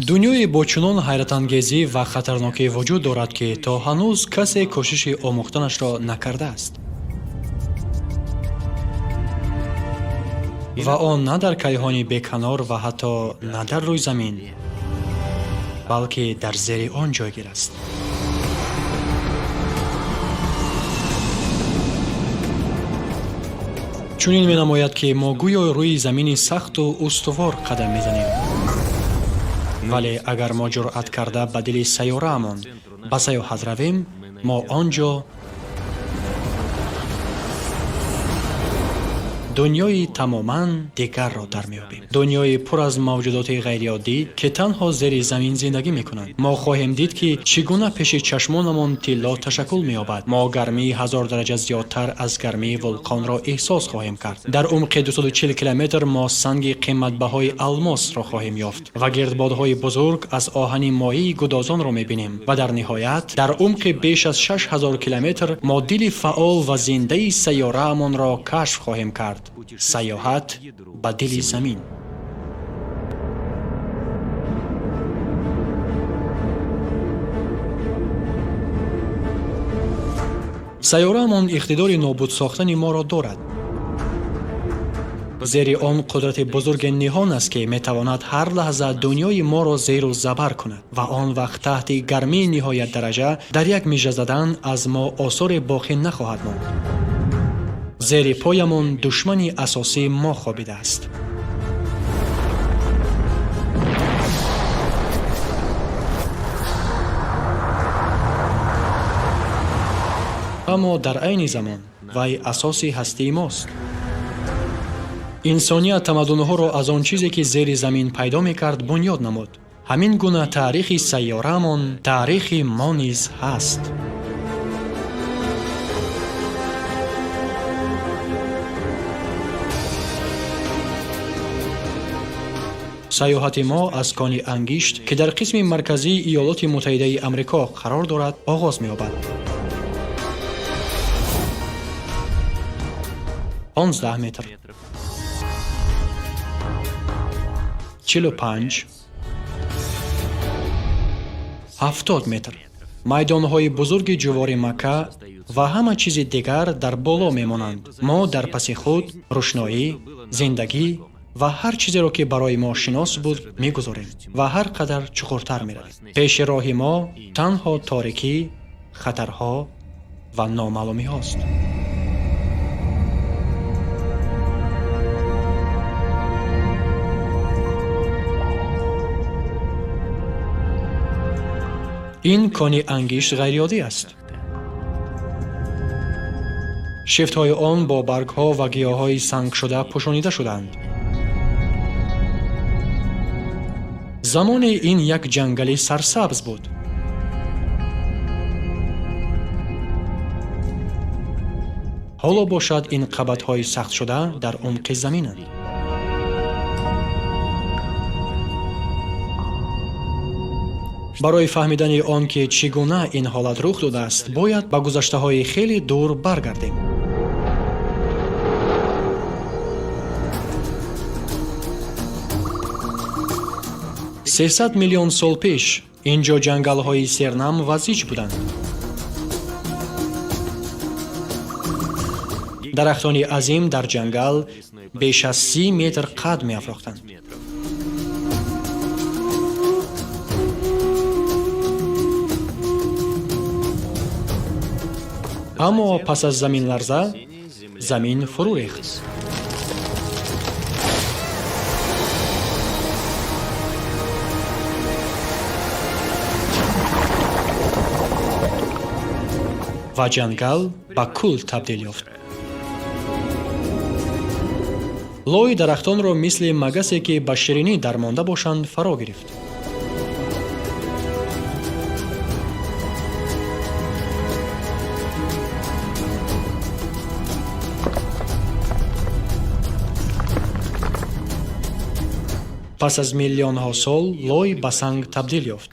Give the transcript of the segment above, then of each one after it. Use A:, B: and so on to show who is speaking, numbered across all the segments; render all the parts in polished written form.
A: Дунёе бо чунон ҳайратангезӣ ва хатарнокӣ вуҷуд дорад, ки то ҳанӯз касе кӯшиши омӯхтанашро накардааст. Ва он на дар кайҳони беканор ва ҳатто на дар рӯи замин, балки дар зери он ҷойгир аст. Чунин менамояд, ки мо гӯё рӯи замини сахту устувор қадам мезанем. Вале агар мо ҷуръат карда ба дили сайёраамон ба сайёҳат равем, мо он ҷо дунёи тамоман дигарро дар меёбем. Дунёи пур аз мавҷудоти ғайриоддӣ, ки танҳо зери замин зиндагӣ мекунанд. Мо хоҳем дид, ки чӣ гуна пеши чашмонамон тилло ташаккул меёбад. Мо гармии 1000 дараҷа зиёдтар аз гармии вулқонро эҳсос хоҳем кард. Дар умқи 240 километр мо санги қиматбаҳои алмосро хоҳем ёфт ва гирдбодҳои бузург аз оҳани моии гудозонро мебинем. Ва дар ниҳоят, дар умқи беш аз 6000 километр мо дили фаъол ва зиндаи сайёраамонро кашф хоҳем кард. Сайёҳат ба дили замин. Сайёраамон иқтидори нобуд сохтани моро дорад. Зери он қудрати бузурги ниҳон аст, ки метавонад ҳар лаҳза дунёи моро зеру забар кунад ва он вақт таҳти гармии ниҳоят дараҷа дар як мижа задан аз мо осоре боқӣ нахоҳад монд. Зери поямон душмани асосии мо хобидааст. Аммо дар айни замон вай асоси ҳастии мост. Инсоният тамаддунҳоро аз он чизе, ки зери замин пайдо мекард, бунёд намуд. Ҳамин гуна таърихи сайёраамон таърихи мо низ ҳаст. Сайёҳати мо аз кони ангишт, ки дар қисми марказии Иёлоти Муттаҳидаи Амрико қарор дорад, оғоз меёбад. 15 метр, 45, 70 метр. Майдонҳои бузурги ҷувори Макка ва ҳама чизи дигар дар боло мемонанд. Мо дар паси худ рӯшноӣ, зиндагӣ ва ҳар чизеро, ки барои мо шинос буд, мегузорем ва ҳар қадар чуқуртар меравем. Пеши роҳи мо танҳо торикӣ, хатарҳо ва номаълумиҳост. Ин кони ангишт ғайриоддӣ аст. Шифтҳои он бо баргҳо ва гиёҳҳои сангшуда пӯшонида шудаанд. Замоне ин як ҷангали сарсабз буд. Ҳоло бошад, ин қабатҳои сахтшуда дар умқи заминанд. Барои фаҳмидани он, ки чӣ гуна ин ҳолат рух додааст, бояд ба гузаштаҳои хеле дур баргардем. 300 миллион сол пеш ин ҷо ҷангалҳои сернам ва зич буданд. Дарахтони азим дар ҷангал беш аз 30 метр қад меафрохтанд. Аммо пас аз заминларза замин фурӯ рехт. Ва ҷангал ба кӯл табдил ёфт. Лои дарахтонро мисли магасе, ки ба ширинӣ дармонда бошанд, фаро гирифт. Пас аз миллионҳо сол лой ба санг табдил ёфт.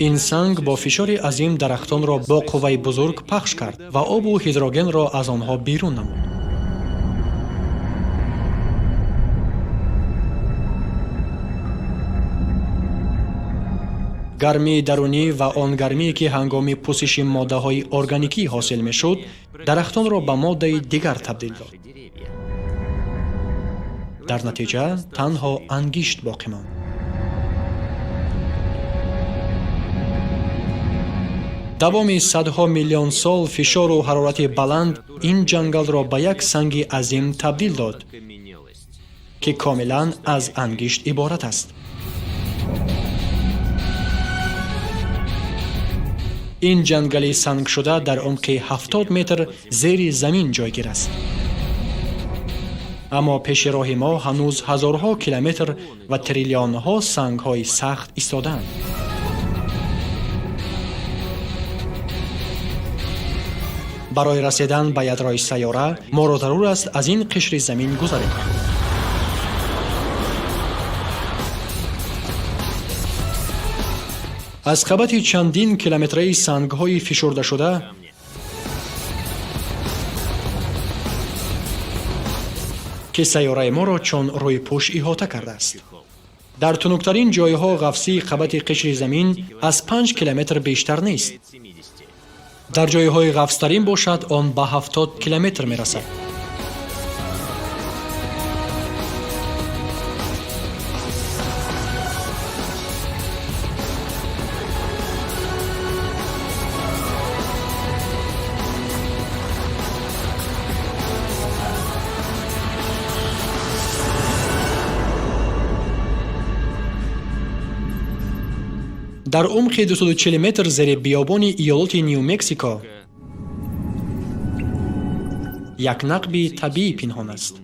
A: Ин санг бо фишори азим дарахтонро бо қувваи бузург пахш кард ва обу ҳидрогенро аз онҳо берун намуд. Гармии дарунӣ ва он гармие, ки ҳангоми пусиши моддаҳои органикӣ ҳосил мешуд, дарахтонро ба моддаи дигар табдил дод. Дар натиҷа танҳо ангишт боқӣ монд. Давоми садҳо миллион сол фишору ҳарорати баланд ин ҷангалро ба як санги азим табдил дод, ки комилан аз ангишт иборат аст. Ин ҷангали сангшуда дар умқи 70 метр зери замин ҷойгир аст. Аммо пеши роҳи мо ҳанӯз ҳазорҳо километр ва триллионҳо сангҳои сахт истодаанд. Барои расидан ба ядрои сайёра моро зарур аст аз ин қишри замин гузарем. Аз қабати чандин километраи сангҳои фишурдашуда, ки сайёраи моро чун рӯйпӯш иҳота кардааст. Дар тунуктарин ҷойҳо ғафсии қабати қишри замин аз 5 километр бештар нест. Дар ҷойҳои ғафстарин бошад, он ба 70 километр мерасад. Дар умқи 240 метр зери биёбони иёлоти Ню Мексико як нақби табиӣ пинҳон аст.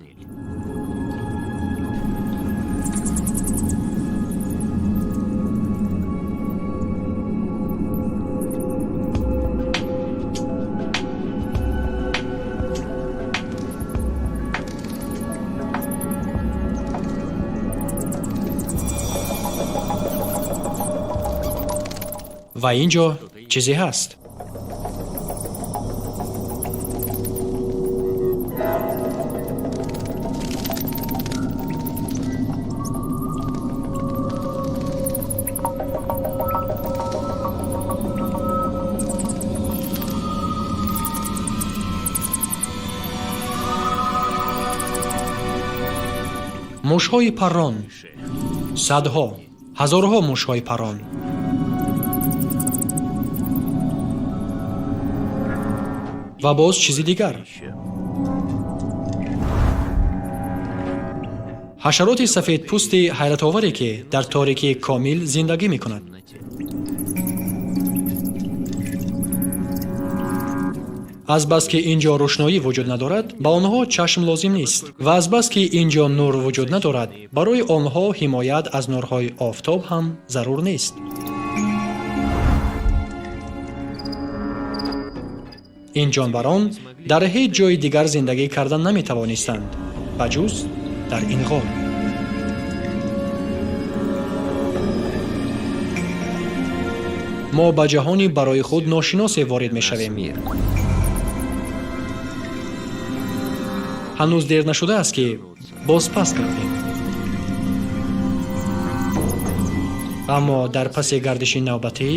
A: Ва ин ҷо чизе ҳаст. Мушҳои паррон, садҳо, ҳазорҳо мушҳои паррон. Ва боз чизи дигар: ҳашароти сафедпӯсти ҳайратоваре, ки дар торикии комил зиндагӣ мекунад. Азбаски ин ҷо рӯшноӣ вуҷуд надорад, ба онҳо чашм лозим нест, ва азбаски ин ҷо нур вуҷуд надорад, барои онҳо ҳимоят аз нурҳои офтоб ҳам зарур нест. Ин ҷонварон дар ҳеҷ ҷои дигар зиндагӣ карда наметавонистанд, ба ҷуз дар ин ғор. Мо ба ҷаҳони барои худ ношиносе ворид мешавем. Ҳанӯз дер нашудааст, ки бозпас гардем. Аммо дар паси гардиши навбатӣ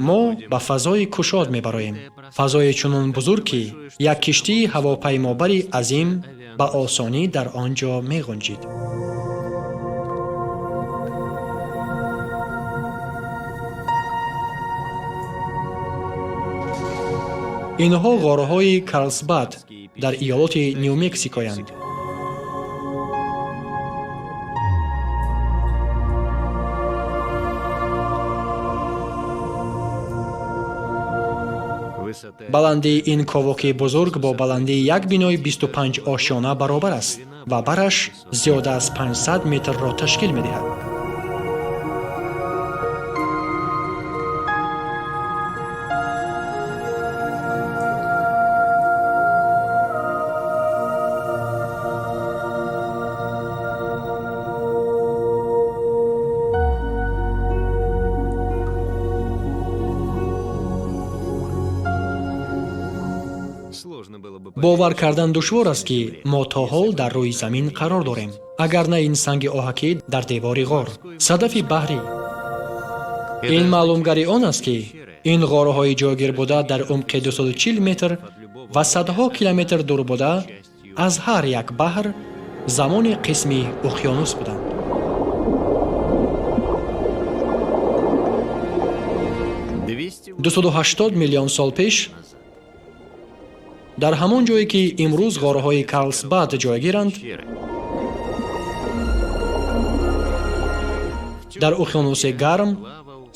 A: мо ба фазои кушод мебароем, фазои чунон бузург, ки як киштии ҳавопаймобари азим ба осонӣ дар он ҷо меғунҷид. Инҳо ғорҳои Карлсбад дар иёлоти Ню Мексикоянд. Баландии ин ковоки бузург бо баландии як бинои 25 ошёна баробар аст ва бараш зиёда аз 500 метрро ташкил медиҳад. Бовар кардан душвор аст, ки мо то ҳол дар рӯи замин қарор дорем, агар на ин санги оҳакӣ дар девори ғор. Садафи баҳрӣ ин маълумгари он аст, ки ин ғорҳои ҷойгир буда дар умқи 240 метр ва садҳо километр дур буда аз ҳар як баҳр замони қисми уқёнус буданд. 280 миллион сол пеш дар ҳамон ҷое, ки имрӯз ғорҳои Карлсбад ҷойгиранд, дар уқёнуси гарм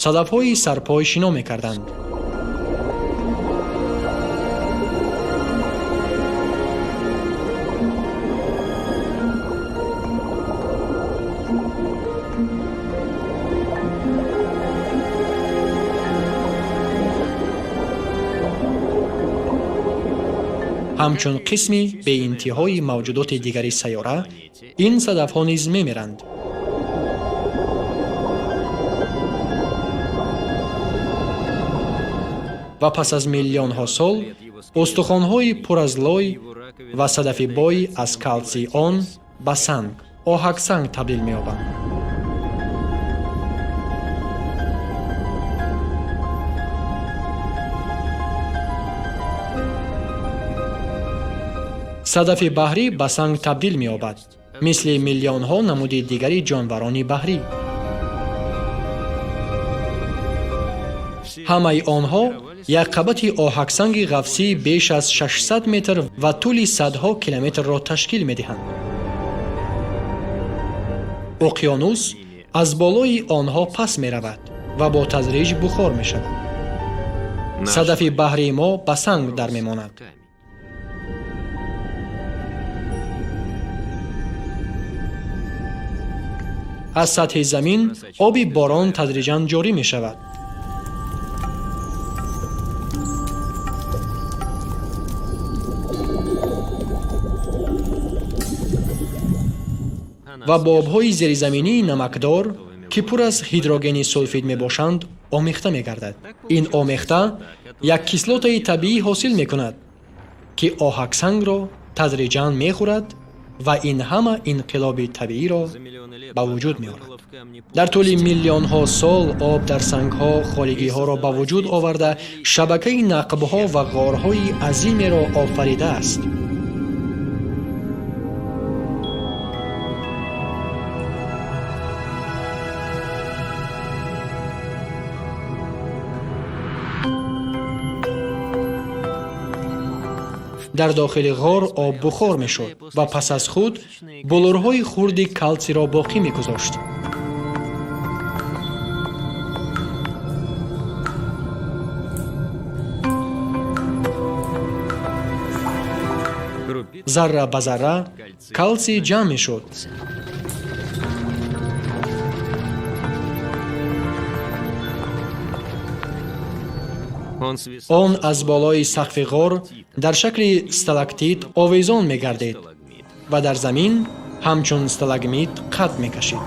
A: садафҳои сарпой шино мекарданд. Ҳамчун қисми беинтиҳои мавҷудоти дигари сайёра, ин садафҳо низ мемиранд. Ва пас аз миллионҳо сол устухонҳои пур аз лой ва садафи бой аз калтсии он ба санг, оҳаксанг табдил меёбанд. Садафи баҳрӣ ба санг табдил меёбад, мисли миллионҳо намуди дигари ҷонварони баҳрӣ. Ҳамаи онҳо як қабати оҳаксанги ғафсии беш аз 600 метр ва тӯли садҳо километрро ташкил медиҳанд. Уқёнус аз болои онҳо пас меравад ва бо тадриҷ бухор мешавад. Садафи баҳрии мо ба санг дар мемонад. Аз сатҳи замин оби борон тадриҷан ҷорӣ мешавад. Ва бо обҳои зеризаминии намакдор, ки пур аз ҳидрогени сулфид мебошанд, омехта мегардад. Ин омехта як кислотаи табиӣ ҳосил мекунад, ки оҳаксангро тадриҷан мехӯрад ва ин ҳама инқилоби табииро ба вуҷуд меорад. Дар тӯли миллионҳо сол об дар сангҳо холигиҳоро ба вуҷуд оварда, шабакаи нақбҳо ва ғорҳои азимеро офаридааст. Дар дохили ғор об бухор мешуд ва пас аз худ булурҳои хурди калтсиро боқӣ мегузошт. Зарра ба зарра калтсий ҷамъ мешуд. Он аз болои сақфи ғор дар шакли сталактит овезон мегардид ва дар замин ҳамчун сталагмит қад мекашид.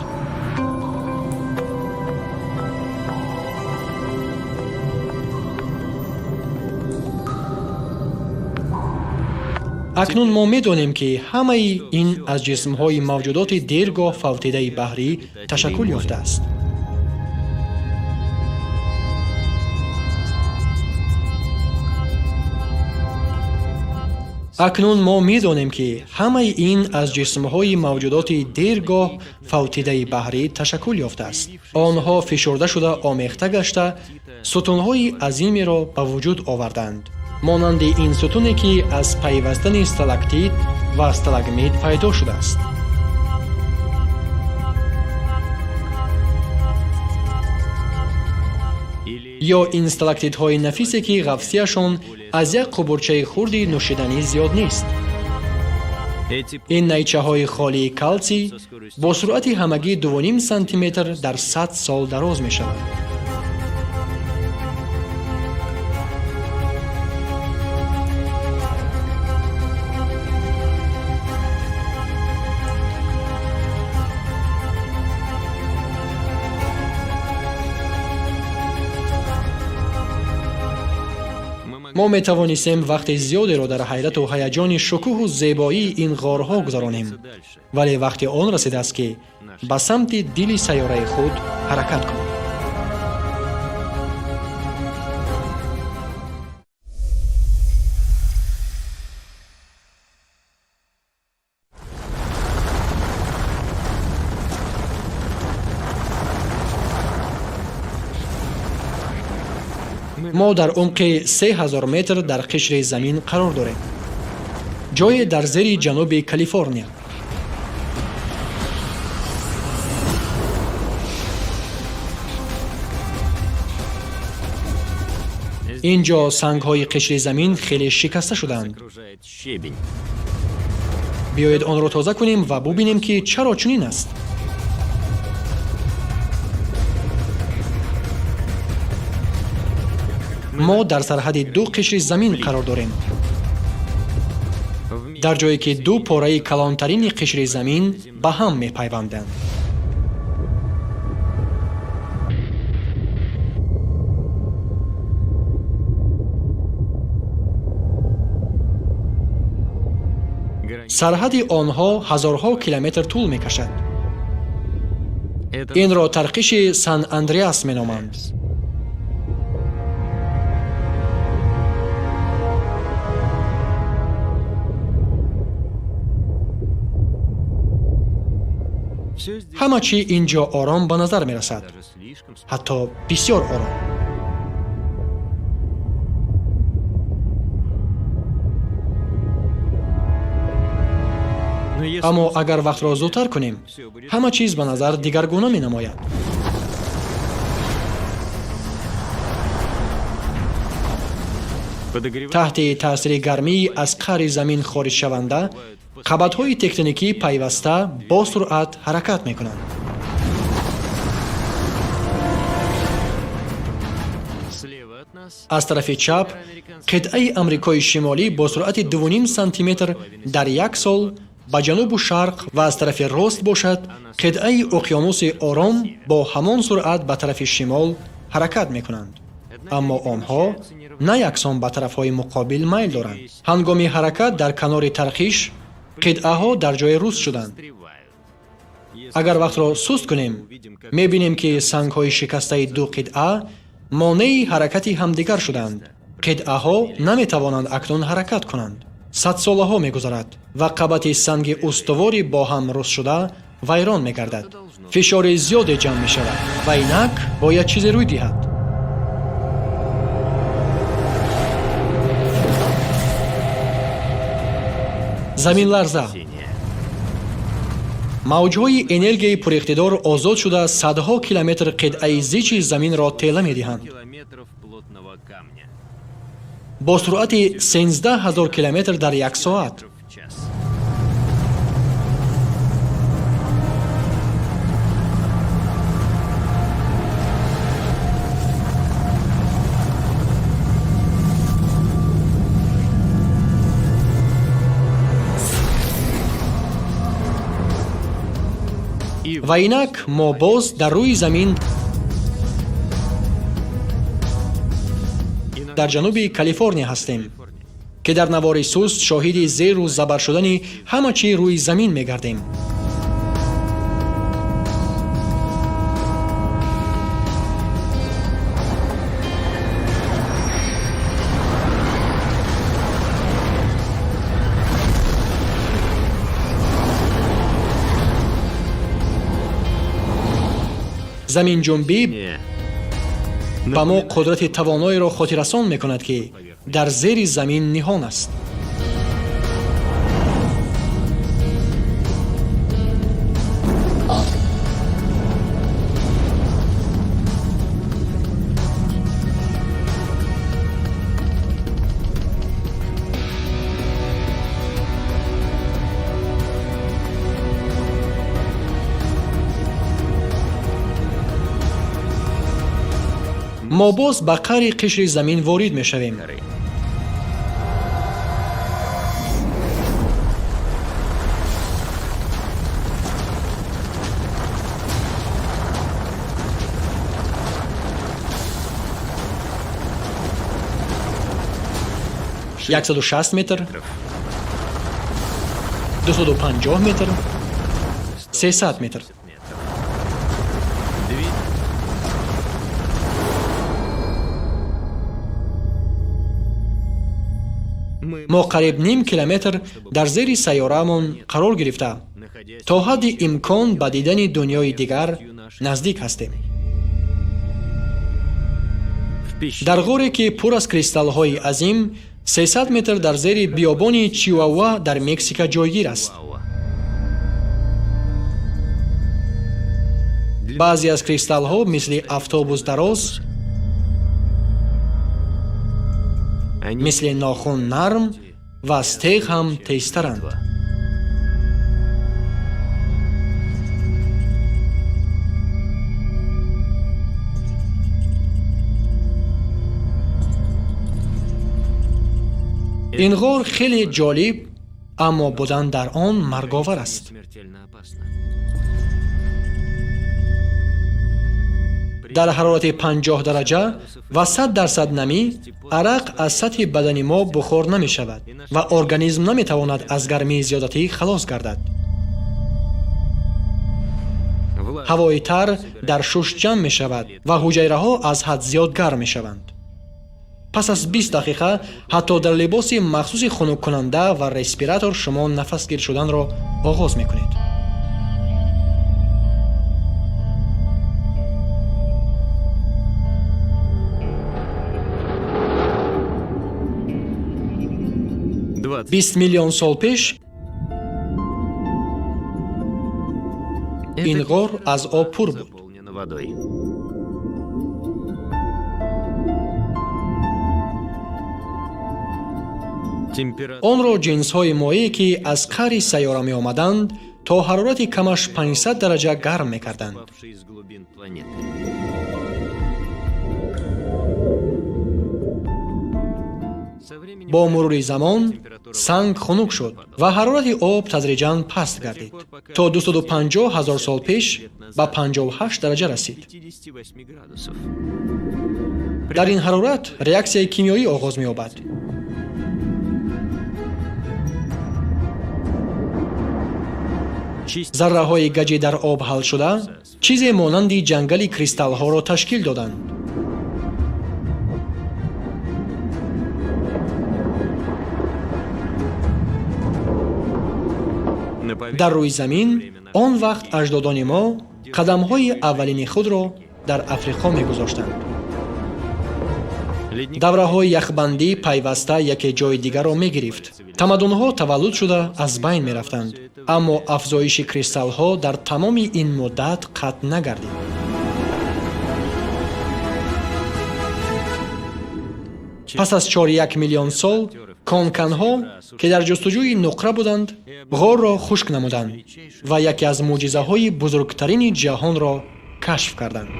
A: Акнун мо медонем, ки ҳамаи ин аз ҷисмҳои мавҷудоти дергоҳ фавтидаи баҳрӣ ташаккул ёфтааст. Акнун мо медонем, ки ҳамаи ин аз ҷисмҳои мавҷудоти дергоҳ фавтидаи баҳрӣ ташаккул ёфтааст. Онҳо фишурда шуда, омехта гашта, сутунҳои азимеро ба вуҷуд оварданд, монанди ин сутуне, ки аз пайвастани сталактит ва сталагмит пайдо шудааст. Ё ин сталактитҳои нафисе, ки ғафсияшон аз як қубурчаи хурди нӯшиданӣ зиёд нест. Ин найчаҳои холии калтсий бо суръати ҳамагӣ 2,5 сантиметр дар 100 сол дароз мешавад. Мо метавонистем вақти зиёдеро дар ҳайрату ҳаяҷони шукӯҳу зебоии ин ғорҳо гузаронем, вале вақти он расидааст, ки ба самти дили сайёраи худ ҳаракат кунем. Мо дар умқи 3000 метр дар қишри замин қарор дорем, ҷое дар зери ҷануби Калифорния. Ин ҷо сангҳои қишри замин хеле шикаста шудаанд. Биёед, онро тоза кунем ва бубинем, ки чаро чунин аст. Мо дар сарҳади ду қишри замин қарор дорем, дар ҷое ки ду пораи калонтарини қишри замин ба ҳам мепайванданд. Сарҳади онҳо ҳазорҳо километр тӯл мекашад. Инро тарқиши Сан Андреас меноманд. Ҳама чӣ ин ҷо ором ба назар мерасад, ҳатто бисёр ором. Аммо агар вақтро зудтар кунем, ҳама чиз ба назар дигаргуна менамояд. Таҳти таъсири гармии аз қаъри замин хориҷшаванда, қабатҳои тектоникӣ пайваста бо суръат ҳаракат мекунанд. Аз тарафи чап қитъаи Амрикои Шимолӣ бо суръати 2,5 сантиметр дар як сол ба ҷанубу шарқ ва аз тарафи рост бошад, қитъаи Уқёнуси Ором бо ҳамон суръат ба тарафи шимол ҳаракат мекунанд, аммо онҳо на яксон ба тарафҳои муқобил майл доранд. Ҳангоми ҳаракат дар канори тарқиш қитъаҳо дар ҷое руст шуданд. Агар вақтро суст кунем, мебинем, ки сангҳои шикастаи ду қитъа монеи ҳаракати ҳамдигар шуданд. Қитъаҳо наметавонанд акнун ҳаракат кунанд. Садсолаҳо мегузарад ва қабати санги устувори бо ҳам рустшуда вайрон мегардад. Фишори зиёде ҷамъ мешавад ва инак бояд чизе рӯй диҳад. Заминларза. Мавҷҳои энергияи пуриқтидор озод шуда, садҳо километр қитъаи зичи заминро тела медиҳанд бо суръати 13 000 километр дар як соат. Ва инак мо боз дар рӯи замин дар ҷануби Калифорния ҳастем, ки дар навори суст шоҳиди зеру забар шудани ҳама чӣ рӯи замин мегардем. Заминҷунбӣ ба мо қудрати тавоноеро хотиррасон мекунад, ки дар зери замин ниҳон аст. Мо боз ба қаъри қишри замин ворид мешавем. 160 метр, 250 метр, 300 метр. Мо қариб ним километр дар зери сайёраамон қарор гирифта, то ҳадди имкон ба дидани дунёи дигар наздик ҳастем. Дар ғоре, ки пур аз кристаллҳои азим, 300 метр дар зери биёбони Чиуауа дар Мексика ҷойгир аст. Баъзе аз кристаллҳо мисли автобус дароз, мисли нохун нарм ва аз теғ ҳам тезтаранд. Ин ғор хеле ҷолиб, аммо будан дар он марговар аст. Дар ҳарорати 50 дараҷа ва 100% намӣ арақ аз сатҳи бадани мо бухор намешавад ва организм наметавонад аз гармии зиёдатӣ халос гардад. Ҳавои тар дар шуш ҷамъ мешавад ва ҳуҷайраҳо аз ҳад зиёд гарм мешаванд. Пас аз 20 дақиқа ҳатто дар либоси махсуси хунуккунанда ва респиратор шумо нафасгир шуданро оғоз мекунед. 20 миллион сол пеш ин ғор аз об пур буд. Онро ҷинсҳои моеъе, ки аз қаъри сайёра меомаданд, то ҳарорати камаш 500 дараҷа гарм мекарданд. Бо мурури замон санг хунук шуд ва ҳарорати об тадриҷан паст гардид, то 250 ҳазор сол пеш ба 58 дараҷа расид. Дар ин ҳарорат реаксияи кимиёӣ оғоз меёбад. Зарраҳои гаҷи дар об ҳалшуда чизе монанди ҷангали кристаллҳоро ташкил доданд. Дар рӯи замин он вақт аҷдодони мо қадамҳои аввалини худро дар Африқо мегузоштанд. Давраҳои яхбандӣ пайваста яке ҷои дигарро мегирифт. Тамаддунҳо таваллуд шуда аз байн мерафтанд, аммо афзоиши кристаллҳо дар тамоми ин муддат қатъ нагардид. Пас аз 4,1 миллион сол конканҳо, ки дар ҷустуҷӯи нуқра буданд, ғорро хушк намуданд ва яке аз мӯъҷизаҳои бузургтарини ҷаҳонро кашф карданд.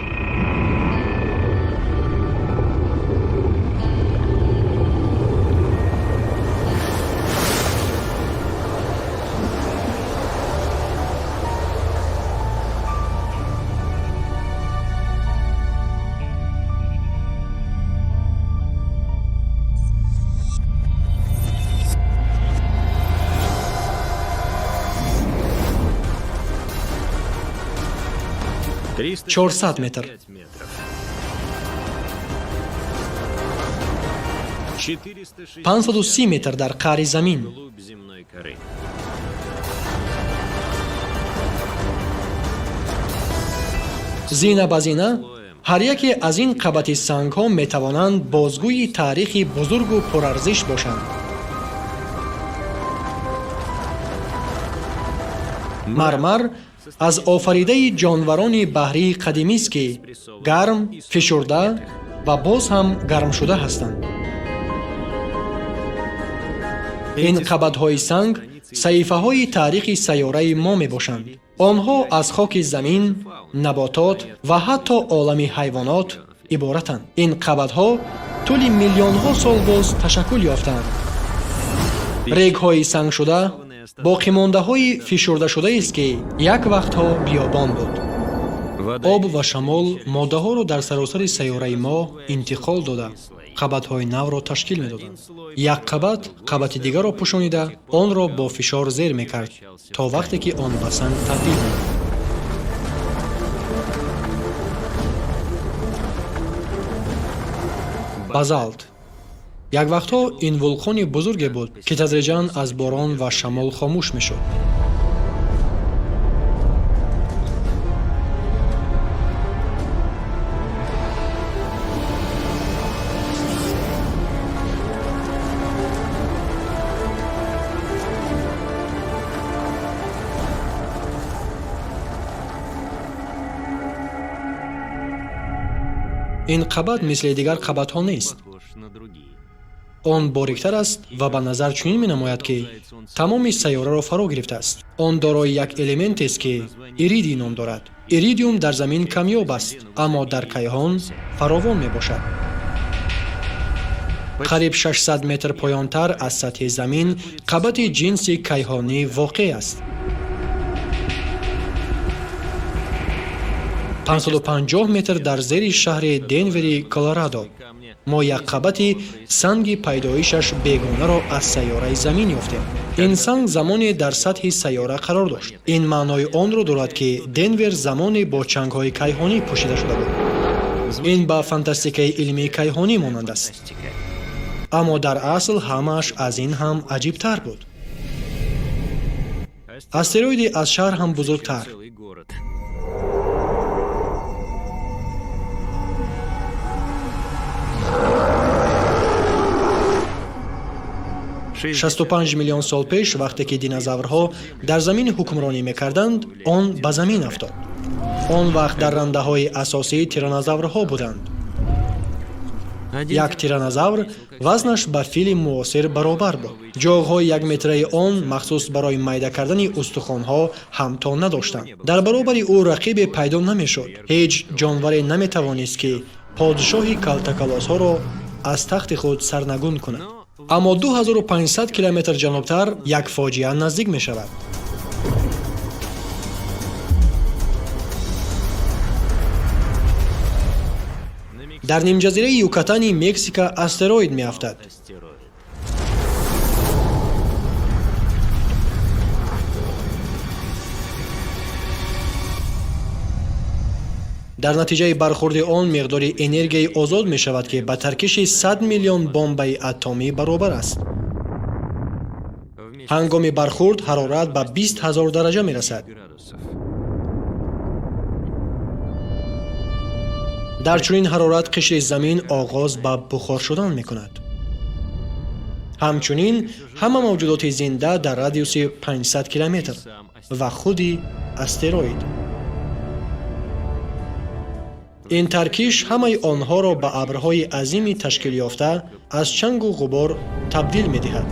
A: 400 метр, 530 метр дар қаъри замин. Зина ба зина ҳар яке аз ин қабати сангҳо метавонанд бозгӯи таърихи бузургу пурарзиш бошанд. Мармар аз офаридаи ҷонварони баҳрии қадимист, ки гарм, фишурда ва боз ҳам гармшуда ҳастанд. Ин қабатҳои санг саҳифаҳои таърихи сайёраи мо мебошанд. Онҳо аз хоки замин, наботот ва ҳатто олами ҳайвонот иборатанд. Ин қабатҳо тӯли миллионҳо сол боз ташаккул ёфтаанд. Регҳои сангшуда боқимондаҳои фишурдашудаест, ки як вақтҳо биёбон буд. Об ва шамол моддаҳоро дар саросари сайёраи мо интиқол дода, қабатҳои навро ташкил медоданд. Як қабат қабати дигарро пӯшонида, онро бо фишор зер мекард, то вақте ки он ба санг табдил меёфт. Базалт. Як вақтҳо ин вулқони бузурге буд, ки тадриҷан аз борон ва шамол хомӯш мешуд. Ин қабат мисли дигар қабатҳо нест. Он бориктар аст ва ба назар чунин менамояд, ки тамоми сайёраро фаро гирифтааст. Он дорои як элементест, ки иридий ном дорад. Иридиум дар замин камёб аст, аммо дар кайҳон фаровон мебошад. Қариб 600 метр поёнтар аз сатҳи замин қабати ҷинси кайҳонӣ воқеъ аст. 550 метр дар зери шаҳри Денвери Колорадо мо як қабати санги пайдоишаш бегонаро аз сайёраи замин ёфтем. Ин санг замоне дар сатҳи сайёра қарор дошт. Ин маънои онро дорад, ки Денвер замоне бо чангҳои кайҳонӣ пӯшида шуда буд. Ин ба фантастикаи илмии кайҳонӣ монанд аст, аммо дар асл ҳамааш аз ин ҳам аҷибтар буд. Астероиде аз шаҳр ҳам бузургтар. 65 миллион сол пеш, вақте ки динозаврҳо дар замин ҳукмронӣ мекарданд, он ба замин афтод. Он вақт даррандаҳои асосии тиранозаврҳо буданд. Як тиранозавр вазнаш ба фили муосир баробар буд. Ҷоғҳои якметраи он махсус барои майда кардани устухонҳо ҳамто надоштанд. Дар баробари ӯ рақибе пайдо намешуд. Ҳеҷ ҷонваре наметавонист, ки подшоҳи калтакалосҳоро аз тахти худ сарнагун кунад. Аммо 2500 километр ҷанубтар як фоҷиа наздик мешавад. Дар нимҷазираи Юкатани Мексика астероид меафтад. Дар натиҷаи бархурди он миқдори энергияи озод мешавад, ки ба таркиши 100 миллион бомбаи атомӣ баробар аст. Ҳангоми бархурд ҳарорат ба 20 ҳазор дараҷа мерасад. Дар чунин ҳарорат қишри замин оғоз ба бухор шудан мекунад. Ҳамчунин ҳама мавҷудоти зинда дар радиуси 500 километр ва худи астероид. Ин таркиш ҳамаи онҳоро ба абрҳои азими ташкилёфта аз чангу ғубор табдил медиҳад.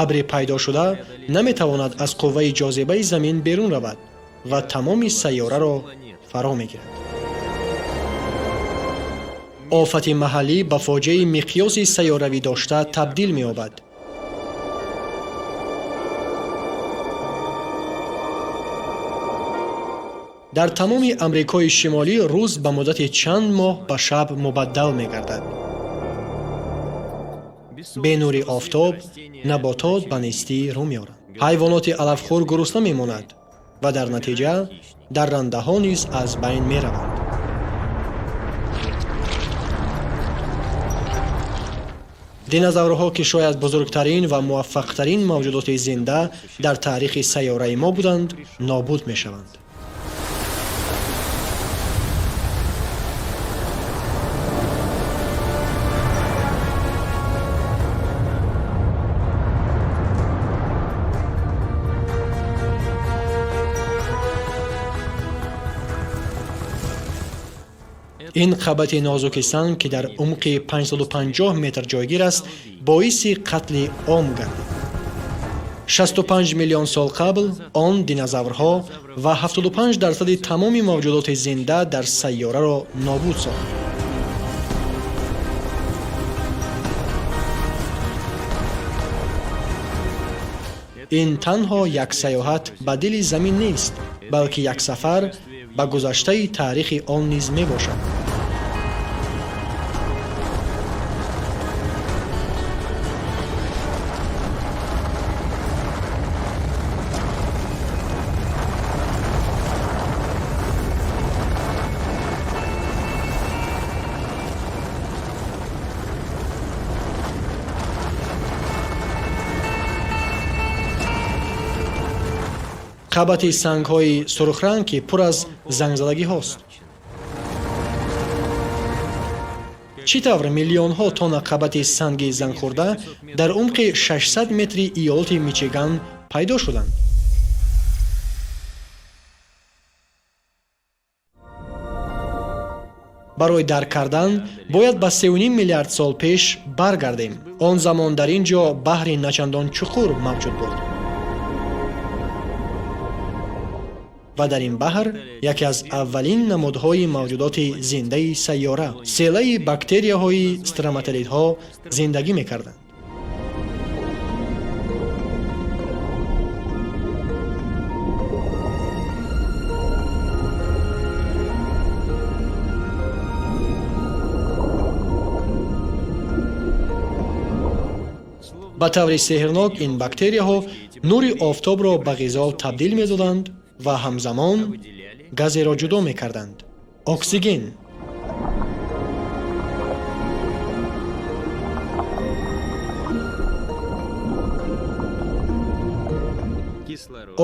A: Абри пайдошуда наметавонад аз қувваи ҷозибаи замин берун равад ва тамоми сайёраро фаро мегирад. Офати маҳаллӣ ба фоҷиаи миқёси сайёравӣ дошта табдил меёбад. Дар тамоми Амрикои Шимолӣ рӯз ба муддати чанд моҳ ба шаб мубаддал мегардад. Бе нури офтоб наботот ба нестӣ рӯ меоранд, ҳайвоноти алафхӯр гурусна мемонад ва дар натиҷа даррандаҳо низ аз байн мераванд. Динозаврҳо, ки шояд бузургтарин ва муваффақтарин мавҷудоти зинда дар таърихи сайёраи мо буданд, нобуд мешаванд. Ин қабати нозуки санг, ки дар умқи 550 метр ҷойгир аст, боиси қатли ом гардид. 65 миллион сол қабл он динозаврҳо ва 75% тамоми мавҷудоти зинда дар сайёраро нобуд сохт. Ин танҳо як саёҳат ба дили замин нест, балки як сафар ба гузаштаи таърихи он низ мебошад. Қабати сангҳои сурхранг, ки пур аз зангзадагиҳост. Чӣ тавр миллионҳо тонна қабати санги зангхӯрда дар умқи 600 метри иёлоти Мичиган пайдо шуданд? Барои дарк кардан бояд ба 3,5 миллиард сол пеш баргардем. Он замон дар ин ҷо баҳри начандон чуқур мавҷуд буд ва дар ин баҳр яке аз аввалин намудҳои мавҷудоти зиндаи сайёра, селаи бактерияҳои строматолитҳо, зиндагӣ мекарданд. Ба таври сеҳрнок ин бактерияҳо нури офтобро ба ғизо табдил медоданд ва ҳамзамон газеро ҷудо мекарданд: оксиген.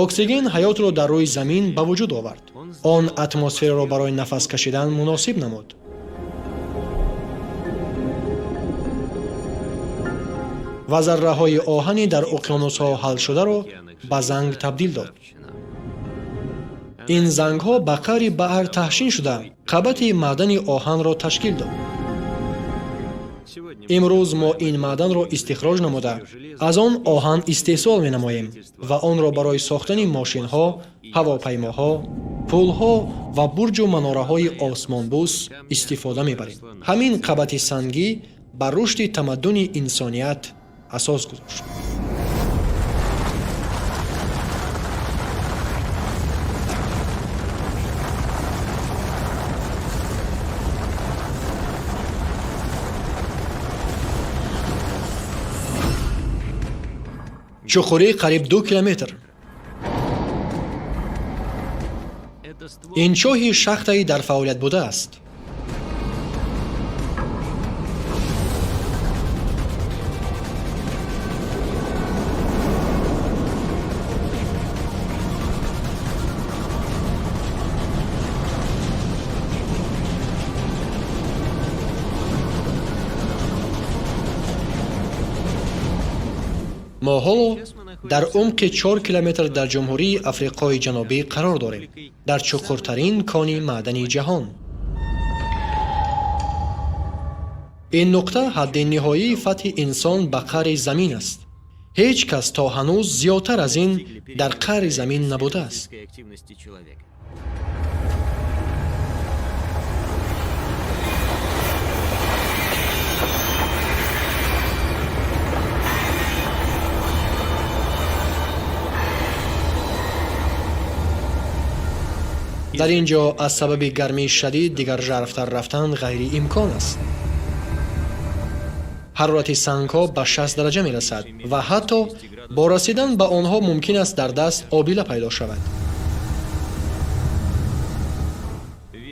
A: Оксиген ҳаётро дар рӯи замин ба вуҷуд овард. Он атмосфераро барои нафас кашидан муносиб намуд ва зарраҳои оҳани дар уқёнусҳо ҳалшударо ба занг табдил дод. Ин зангҳо ба қаъри баҳр таҳшин шуда, қабати маъдани оҳанро ташкил дод. Имрӯз мо ин маъданро истихроҷ намуда, аз он оҳан истеҳсол менамоем ва онро барои сохтани мошинҳо, ҳавопаймоҳо, пулҳо ва бурҷу манораҳои осмонбӯс истифода мебарем. Ҳамин қабати сангӣ ба рушди тамаддуни инсоният асос гузошт. Чуқурӣ қариб 2 километр. Ин чоҳи шахтаи дар фаъолият будааст. Мо ҳоло дар умқи 4 километр дар Ҷумҳурии Африқои Ҷанубӣ қарор дорем, дар чуқуртарин кони маъдани ҷаҳон. Ин нуқта ҳадди ниҳоии фатҳи инсон ба қаъри замин аст. Ҳеҷ кас то ҳанӯз зиёдтар аз ин дар қаъри замин набудааст. Дар ин ҷо аз сабаби гармии шадид дигар жарфтар рафтан ғайриимкон аст. Ҳарорати сангҳо ба 60 дараҷа мерасад ва ҳатто бо расидан ба онҳо мумкин аст дар даст обила пайдо шавад.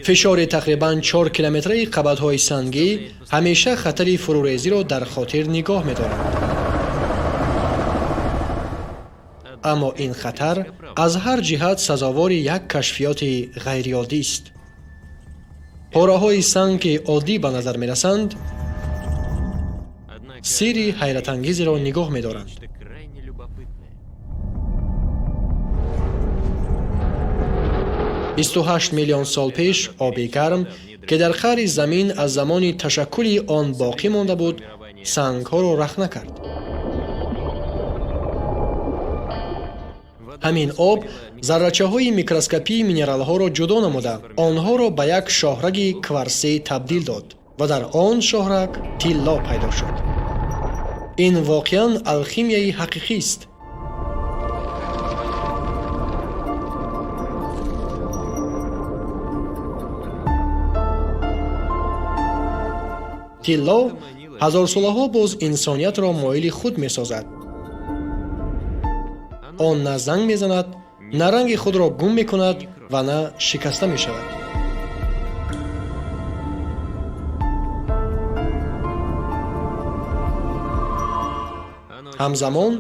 A: Фишори тақрибан 4 километраи қабатҳои сангӣ ҳамеша хатари фурӯрезиро дар хотир нигоҳ медорад, аммо ин хатар аз ҳар ҷиҳат сазовори як кашфиёти ғайриоддист. Пораҳои санг, ки оддӣ ба назар мерасанд, сирри ҳайратангезеро нигоҳ медоранд. 28 миллион сол пеш оби гарм, ки дар қаъри замин аз замони ташаккули он боқӣ монда буд, сангҳоро рахна кард. Ҳамин об заррачаҳои микроскопии минералҳоро ҷудо намуда, онҳоро ба як шоҳраги кварсӣ табдил дод ва дар он шоҳраг тилло пайдо шуд. Ин воқеан алхимияи ҳақиқист. Тилло ҳазорсолаҳо боз инсониятро моили худ месозад. Он на занг мезанад, на ранги худро гум мекунад ва на шикаста мешавад. Ҳамзамон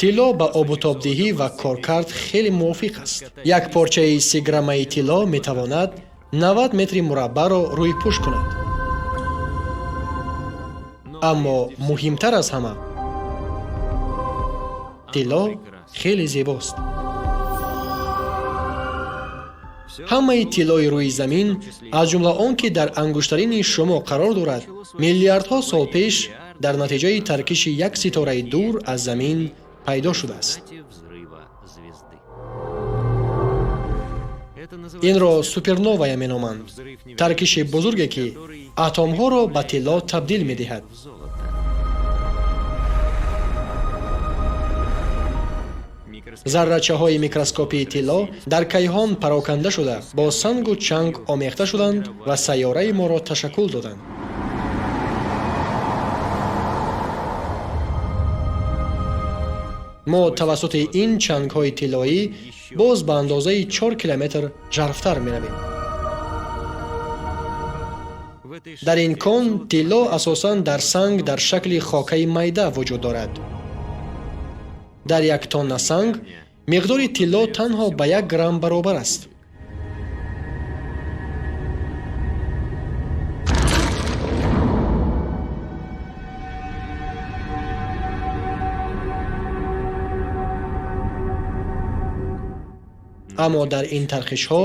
A: тилло ба обутобдиҳӣ ва коркард хеле мувофиқ аст. Як порчаи 30 граммаи тилло метавонад 90 метри мураббаъро рӯйпӯш кунад. Аммо муҳимтар аз ҳама, тилло хеле зебост. Ҳамаи тиллои рӯи замин, аз ҷумла он ки дар ангуштарини шумо қарор дорад, миллиардҳо сол пеш дар натиҷаи таркиши як ситораи дур аз замин пайдо шудааст. Инро суперновая меноманд, таркиши бузурге, ки атомҳоро ба тилло табдил медиҳад. Заррачаҳои микроскопии тилло дар кайҳон пароканда шуда, бо сангу чанг омехта шуданд ва сайёраи моро ташаккул доданд. Мо тавассути ин чангҳои тиллоӣ боз ба андозаи 4 километр жарфтар меравем. Дар ин кон тилло асосан дар санг дар шакли хокаи майда вуҷуд дорад. Дар як тонна санг миқдори тилло танҳо ба 1 грамм баробар аст. Аммо дар ин тархишҳо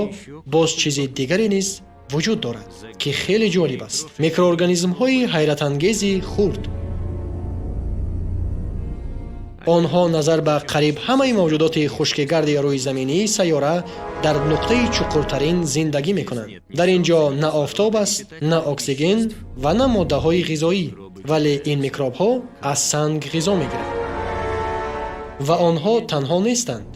A: боз чизи дигаре низ вуҷуд дорад, ки хеле ҷолиб аст: микроорганизмҳои ҳайратангези хурд. Онҳо назар ба қариб ҳамаи мавҷудоти хушкигарди рӯизаминии сайёра дар нуқтаи чуқуртарин зиндагӣ мекунанд. Дар ин ҷо на офтоб аст, на оксиген ва на моддаҳои ғизоӣ, вале ин микробҳо аз санг ғизо мегиранд. Ва онҳо танҳо нестанд.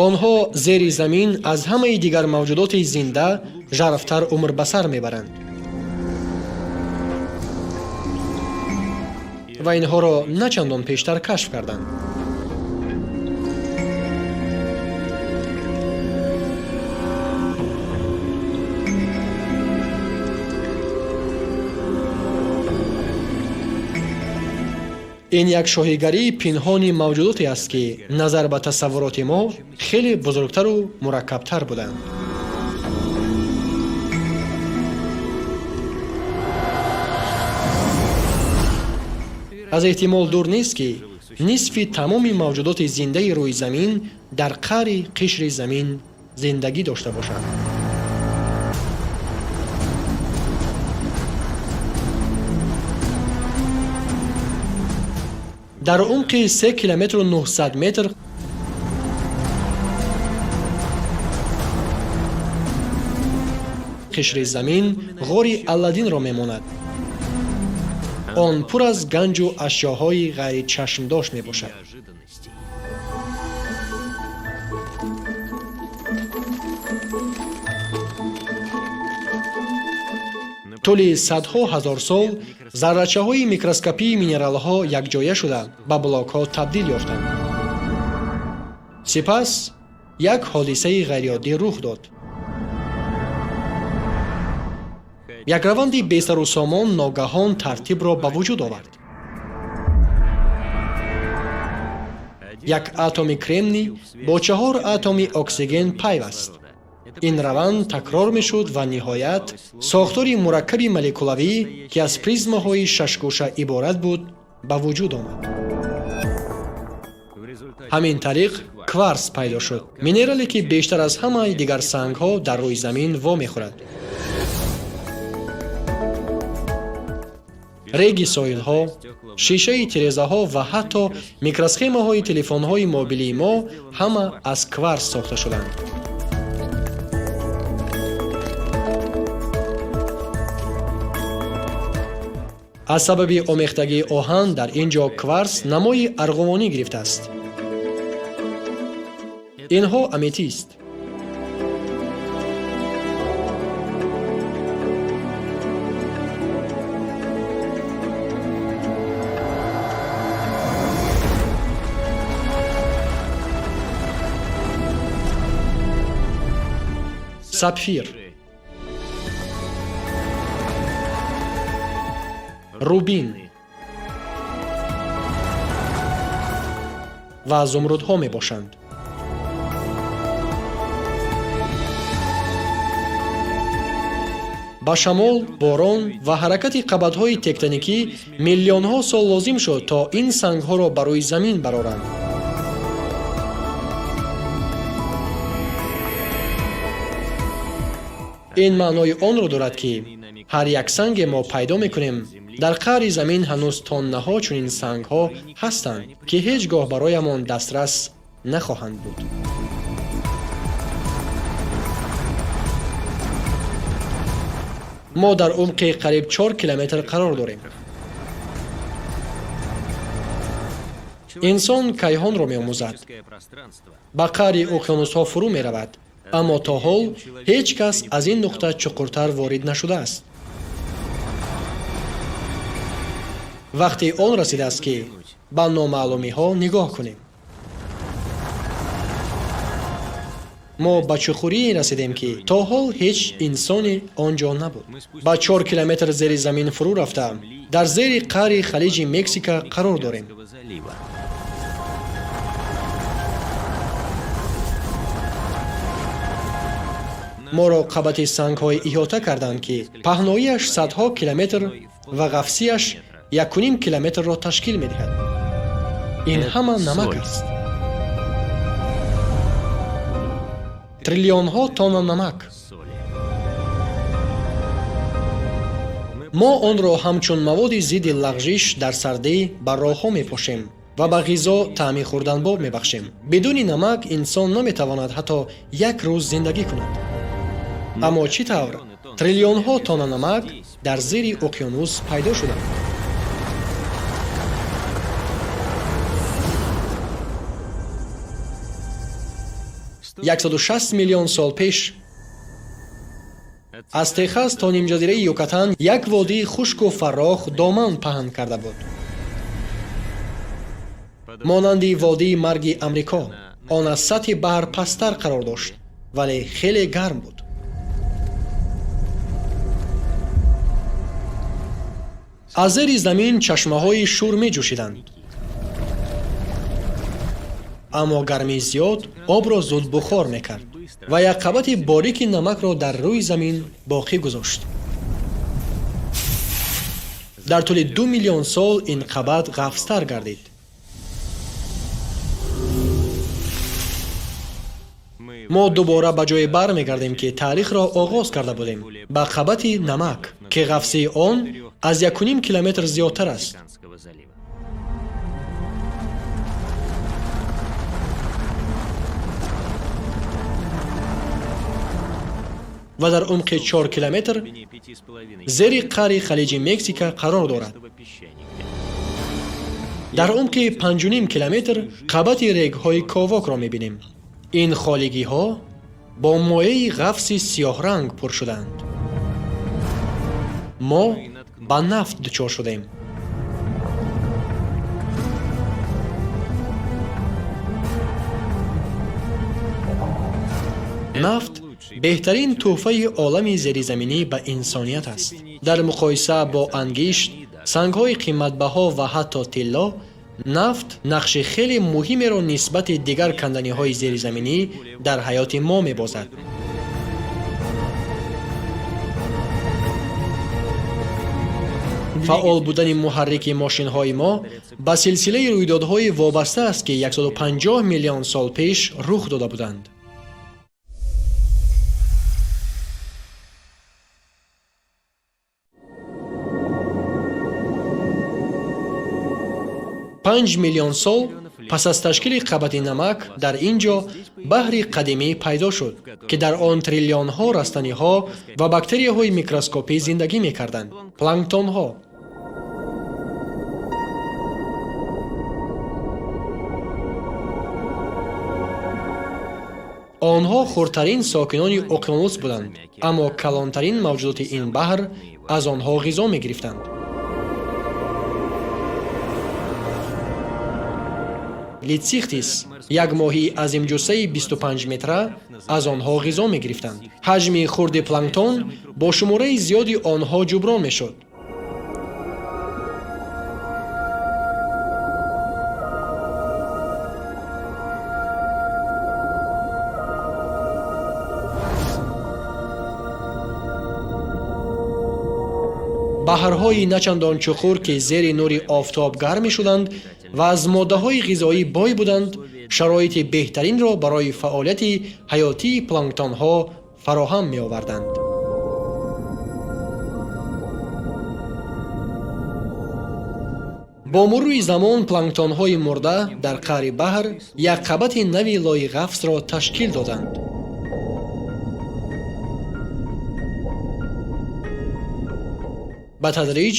A: Онҳо зери замин аз ҳамаи дигар мавҷудоти зинда жарфтар умр ба сар мебаранд ва инҳоро на чандон пештар кашф карданд. Ин як шоҳигарии пинҳони мавҷудоте аст, ки назар ба тасаввуроти мо хеле бузургтару мураккабтар буданд. Аз эҳтимол дур нест, ки нисфи тамоми мавҷудоти зиндаи рӯи замин дар қаъри қишри замин зиндагӣ дошта бошанд. Дар умқи 3 километру 900 метр қишри замин ғори Алладинро мемонад. Он пур аз ганҷу ашёҳои ғайричашмдошт мебошад.
B: Неожиданностей.
A: Тӯли садҳо ҳазор сол заррачаҳои микроскопии минералҳо якҷоя шуда, ба блокҳо табдил ёфтанд. Сипас як ҳодисаи ғайриоддӣ рух дод. Як раванди бесару сомон ногаҳон тартибро ба вуҷуд овард. Як атоми кремний бо чаҳор атоми оксиген пайваст. Ин раванд такрор мешуд ва ниҳоят сохтори мураккаби молекулавӣ, ки аз призмаҳои шашгӯша иборат буд, ба вуҷуд омад.
B: В результате
A: Ҳамин тариқ Кварс пайдо шуд, минерале, ки бештар аз ҳамаи дигар сангҳо дар рӯи замин вомехӯрад. Реги соҳилҳо, шишаи тирезаҳо ва ҳатто микросхемаҳои телефонҳои мобилии мо ҳама аз кварс сохта шуданд. Аз сабаби омехтагии оҳан дар ин ҷо кварс намои арғувонӣ гирифтааст. Инҳо аметист, сапфир, рубин ва зумрудҳо мебошанд. Ба шамол, борон ва ҳаракати қабатҳои тектоникӣ миллионҳо сол лозим шуд, то ин сангҳоро ба рӯи замин бароранд. Ин маънои онро дорад, ки ҳар як санге мо пайдо мекунем, дар қаъри замин ҳанӯз тоннаҳо чунин сангҳо ҳастанд, ки ҳеҷ гоҳ бароямон дастрас нахоҳанд буд. Мо дар умқи қариб 4 километр қарор дорем. Инсон кайҳонро меомӯзад, ба қаъри уқёнусҳо фурӯ меравад, аммо то ҳол ҳеҷ кас аз ин нуқта чуқуртар ворид нашудааст. Вақти он расидааст, ки ба номаълумиҳо нигоҳ кунем. Мо ба чуқурие расидем, ки то ҳол ҳеҷ инсоне он ҷо набуд. Ба 4 километр зери замин фурӯ рафта, дар зери қаъри Халиҷи Мексика қарор дорем.
B: Залива.
A: Моро қабати сангҳое иҳота карданд, ки паҳноияш садҳо километр ва ғафсияш 1,5 километрро ташкил медиҳад. Ин ҳама намак аст, триллионҳо тонна намак.
B: Соли.
A: Мо онро ҳамчун маводи зидди лағжиш дар сардӣ ба роҳҳо мепошем ва ба ғизо таъми хӯрданбоб мебахшем. Бидуни намак инсон наметавонад ҳатто як рӯз зиндагӣ кунад. Аммо чӣ тавр триллионҳо тонна намак дар зери уқёнус пайдо шуданд? 160 миллион сол пеш аз Техас то нимҷазираи Юкатан як водии хушку фаррох доман паҳн карда буд, монанди водии Марги Амрико. Он аз сатҳи баҳр пасттар қарор дошт, вале хеле гарм буд. Аз зери замин чашмаҳои шур меҷӯшиданд, аммо гармии зиёд обро зуд бухор мекард ва як қабати борики намакро дар рӯи замин боқӣ гузошт. Дар тӯли 2 миллион сол ин қабат ғафзтар гардид. Мо дубора ба ҷое бармегардем, ки таърихро оғоз карда будем, ба қабати намак, ки ғафсии он аз 1,5 километр зиёдтар аст.
B: Мексиканского залива.
A: Ва дар умқи 4 километр
B: Глубине 5,5
A: зери қаъри Халиҷи Мексика қарор дорад.
B: песчаника.
A: Дар умқи 5,5 километр қабати регҳои ковокро мебинем. Ин холигиҳо бо моеи ғафси сиёҳранг пур шудаанд. Мо ба нафт дучор шудем. Нафт беҳтарин тӯҳфаи олами зеризаминӣ ба инсоният аст. Дар муқоиса бо ангишт, сангҳои қиматбаҳо ва ҳатто тилло, нафт нақши хеле муҳимеро нисбати дигар канданиҳои зеризаминӣ дар ҳаёти мо мебозад. Фаъол будани муҳаррики мошинҳои мо ба силсилаи рӯйдодҳое вобаста аст, ки 150 миллион сол пеш рух дода буданд. 5 миллион сол пас аз ташкили қабати намак дар ин ҷо баҳри қадимӣ пайдо шуд, ки дар он триллионҳо растаниҳо ва бактерияҳои микроскопӣ зиндагӣ мекарданд, планктонҳо. Онҳо хурдтарин сокинони уқёнус буданд, аммо калонтарин мавҷудоти ин баҳр аз онҳо ғизо мегирифтанд. Летсихтис, як моҳии азимҷуссаи 25 метра, аз онҳо ғизо мегирифтанд. Ҳаҷми хурди планктон бо шумораи зиёди онҳо ҷуброн мешуд. Баҳрҳои начандон чуқур, ки зери нури офтоб гарм мешуданд ва аз моддаҳои ғизоӣ бой буданд, шароити беҳтаринро барои фаъолияти ҳаётии планктонҳо фароҳам меоварданд. Бо мурури замон планктонҳои мурда дар қаъри баҳр як қабати нави лои ғафсро ташкил доданд. Ба тадриҷ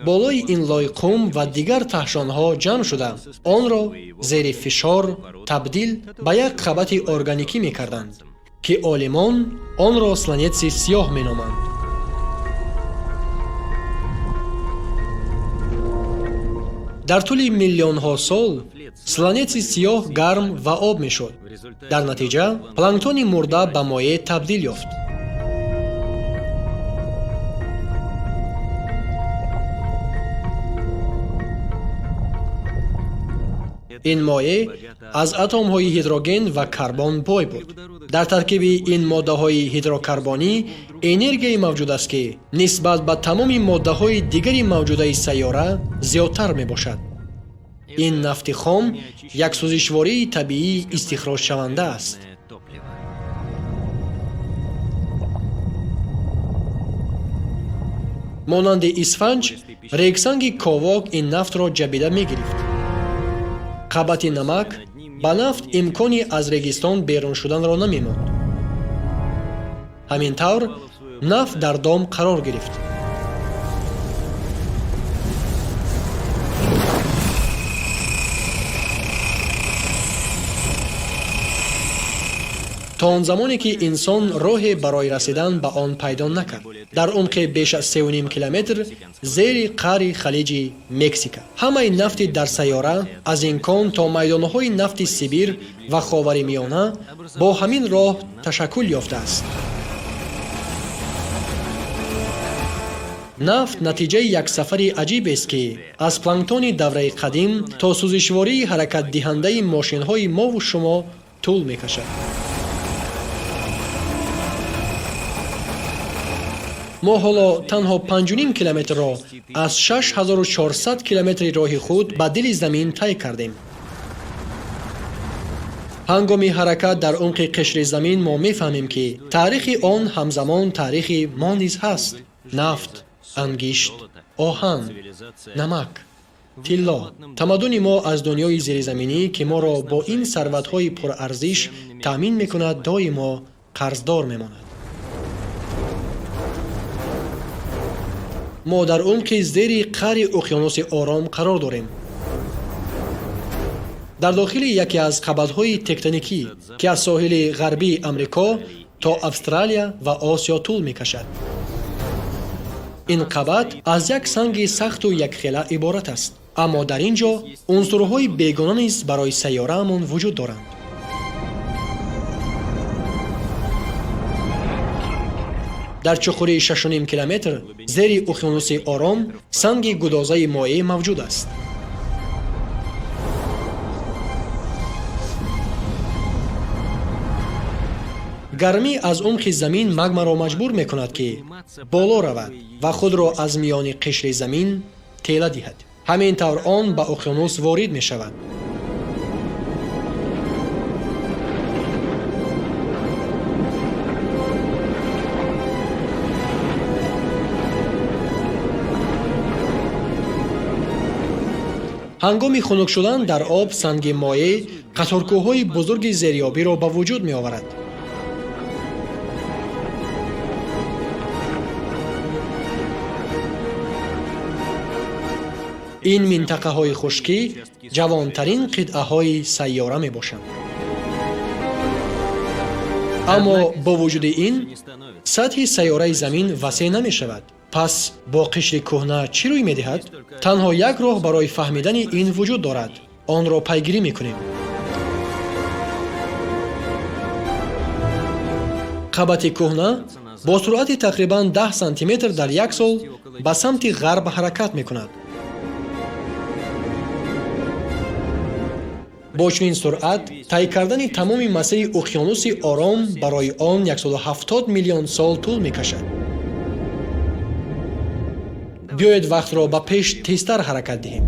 A: болои ин лой қум ва дигар таҳшонҳо ҷамъ шуда, онро зери фишор табдил ба як қабати органикӣ мекарданд, ки олимон онро сланеци сиёҳ меноманд. Дар тӯли миллионҳо сол сланеци сиёҳ гарм ва об мешуд. Дар натиҷа планктони мурда ба моеъ табдил ёфт. Ин моеъ аз атомҳои ҳидроген ва карбон бой буд. Дар таркиби ин моддаҳои ҳидрокарбонӣ энергияе мавҷуд аст, ки нисбат ба тамоми моддаҳои дигари мавҷудаи сайёра зиёдтар мебошад. Ин нафти хом як сӯзишвории табиии истихроҷшаванда аст.
B: Топливо.
A: Монанди исфанҷ, регсанги ковок ин нафтро ҷабида мегирифт. Қабати намак ба нафт имкони аз регистон берун шуданро намемонд. Ҳамин тавр нафт дар дом қарор гирифт. То он замоне ки инсон роҳе барои расидан ба он пайдо накард, дар умқи беш аз 3,5 километр зери қаъри халиҷи Мексика. Ҳамаи нафти дар сайёра, аз ин кон то майдонҳои нафти Сибир ва Ховари Миёна, бо ҳамин роҳ ташаккул ёфтааст. Нафт натиҷаи як сафари аҷибест, ки аз планктони давраи қадим то сӯзишвории ҳаракатдиҳандаи мошинҳои мову шумо тӯл мекашад. Мо ҳоло танҳо 5,5 километрро аз 6400 километри роҳи худ ба дили замин тай кардем. Ҳангоми ҳаракат дар умқи қишри замин мо мефаҳмем, ки таърихи он ҳамзамон таърихи мо низ ҳаст. Нафт, ангишт, оҳан, намак, тилло. Тамаддуни мо аз дунёи зеризаминӣ, ки моро бо ин сарватҳои пурарзиш таъмин мекунад, доимо қарздор мемонад. Мо дар умқи зери қаъри уқёнуси Ором қарор дорем, дар дохили яке аз қабатҳои тектоникӣ, ки аз соҳили ғарбии Амрико то Австралия ва Осиё тӯл мекашад. Ин қабат аз як санги сахту якхела иборат аст, аммо дар ин ҷо унсурҳои бегона низ барои сайёраамон вуҷуд доранд. Дар чуқурии 6,5 километр зери уқёнуси Ором санги гудозаи моеъ мавҷуд аст. Гармӣ аз умқи замин магмаро маҷбур мекунад, ки боло равад ва худро аз миёни қишри замин тела диҳад. Ҳамин тавр он ба уқёнус ворид мешавад. Ҳангоми хунук шудан дар об санги моеъ қаторкӯҳҳои бузурги зериобиро ба вуҷуд меоварад. Ин минтақаҳои хушкӣ ҷавонтарин қитъаҳои сайёра мебошанд. Аммо бо вуҷуди ин сатҳи сайёраи замин васеъ намешавад. Пас бо қишри кӯҳна чӣ рӯй медиҳад? Танҳо як роҳ барои фаҳмидани ин вуҷуд дорад. Онро пайгирӣ мекунем. Қабати кӯҳна бо суръати тақрибан 10 сантиметр дар як сол ба самти ғарб ҳаракат мекунад. Бо чунин суръат тай кардани тамоми масири уқёнуси Ором барои он 170 миллион сол тӯл мекашад. Биёед вақтро ба пеш тезтар ҳаракат диҳем.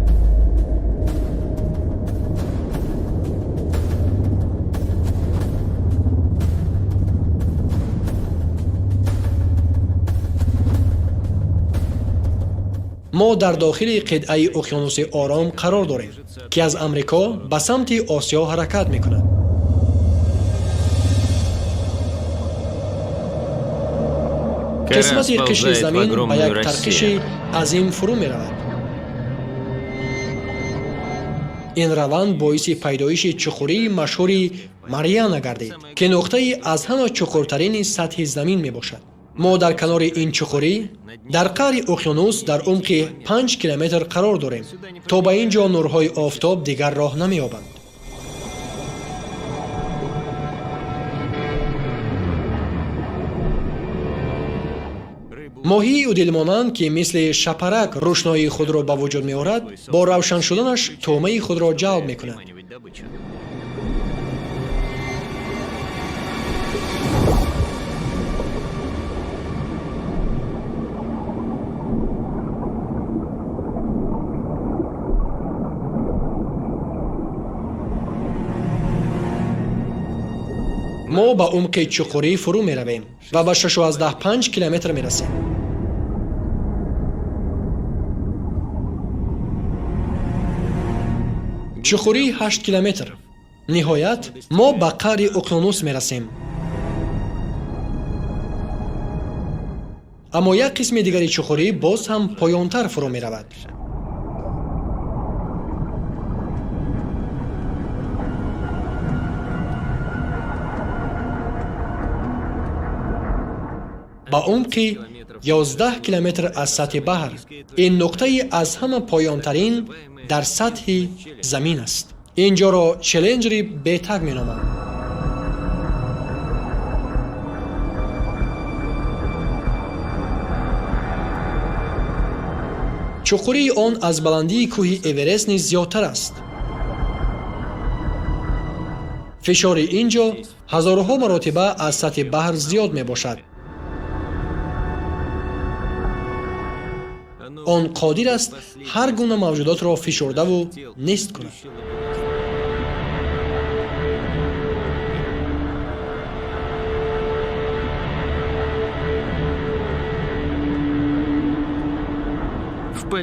A: Мо дар дохили қитъаи уқёнуси Ором қарор дорем, ки аз Амрико ба самти Осиё ҳаракат мекунад.
B: Кора
A: Қисмати қишри
B: сползает в
A: замин ба
B: огромную
A: як тарқиши
B: расселину.
A: азим фурӯ меравад. Ин раванд боиси пайдоиши чуқурии машҳури Мариана гардид, ки нуқтаи аз ҳама чуқуртарини сатҳи замин мебошад. Мо дар канори ин чуқурӣ дар қаъри уқёнус дар умқи 5 километр қарор дорем. То ба ин ҷо нурҳои офтоб дигар роҳ намеёбанд. Моҳии удилмонанд, ки мисли шапарак рӯшноии худро ба вуҷуд меорад, бо равшан шуданаш тӯъмаи худро ҷалб мекунад.
B: Приманивать добычу.
A: Мо ба умқи чуқурӣ фурӯ меравем ва ба 6,5 километр мерасем. Чуқурии 8 километр. Ниҳоят мо ба қаъри уқёнус мерасем. Аммо як қисми дигари чуқурӣ боз ҳам поёнтар фурӯ меравад. Ба умқи 11 километр аз сатҳи баҳр. Ин нуқтаи аз ҳама поёнтарин дар сатҳи замин аст. Ин ҷоро Челленҷери бетаг меноманд. Чуқурии он аз баландии кӯҳи Эверест низ зиёдтар аст. Фишори ин ҷо ҳазорҳо маротиба аз сатҳи баҳр зиёд мебошад. Он қодир аст ҳар гуна мавҷудотро фишурдаву нест кунад.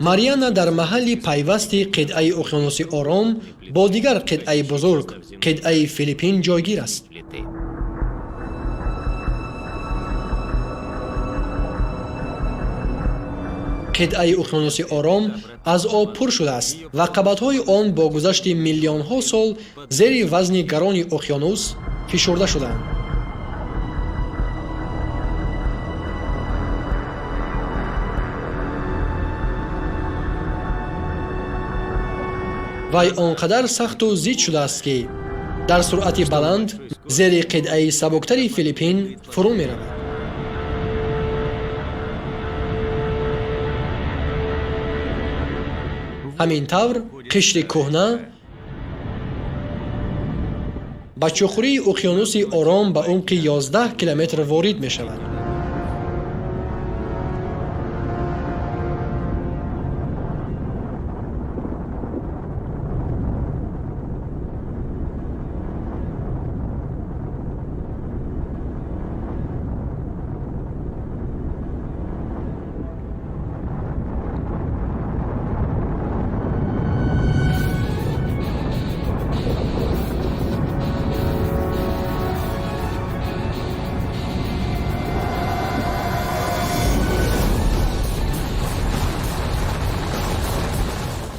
A: Мариана дар маҳалли пайвасти қитъаи уқёнуси Ором бо дигар қитъаи бузург, қитъаи Филиппин, ҷойгир аст.
B: Плиты.
A: Қитъаи уқёнуси Ором аз об пур шудааст ва қабатҳои он бо гузашти миллионҳо сол зери вазни гарони уқёнус фишурда шудаанд. Вай он қадар сахту зид шудааст, ки дар суръати баланд зери қитъаи сабуктари Филиппин фурӯ меравад. Ҳамин тавр қишри кӯҳна Ба чуқурии уқёнуси Ором ба умқи 11 километр ворид мешавад.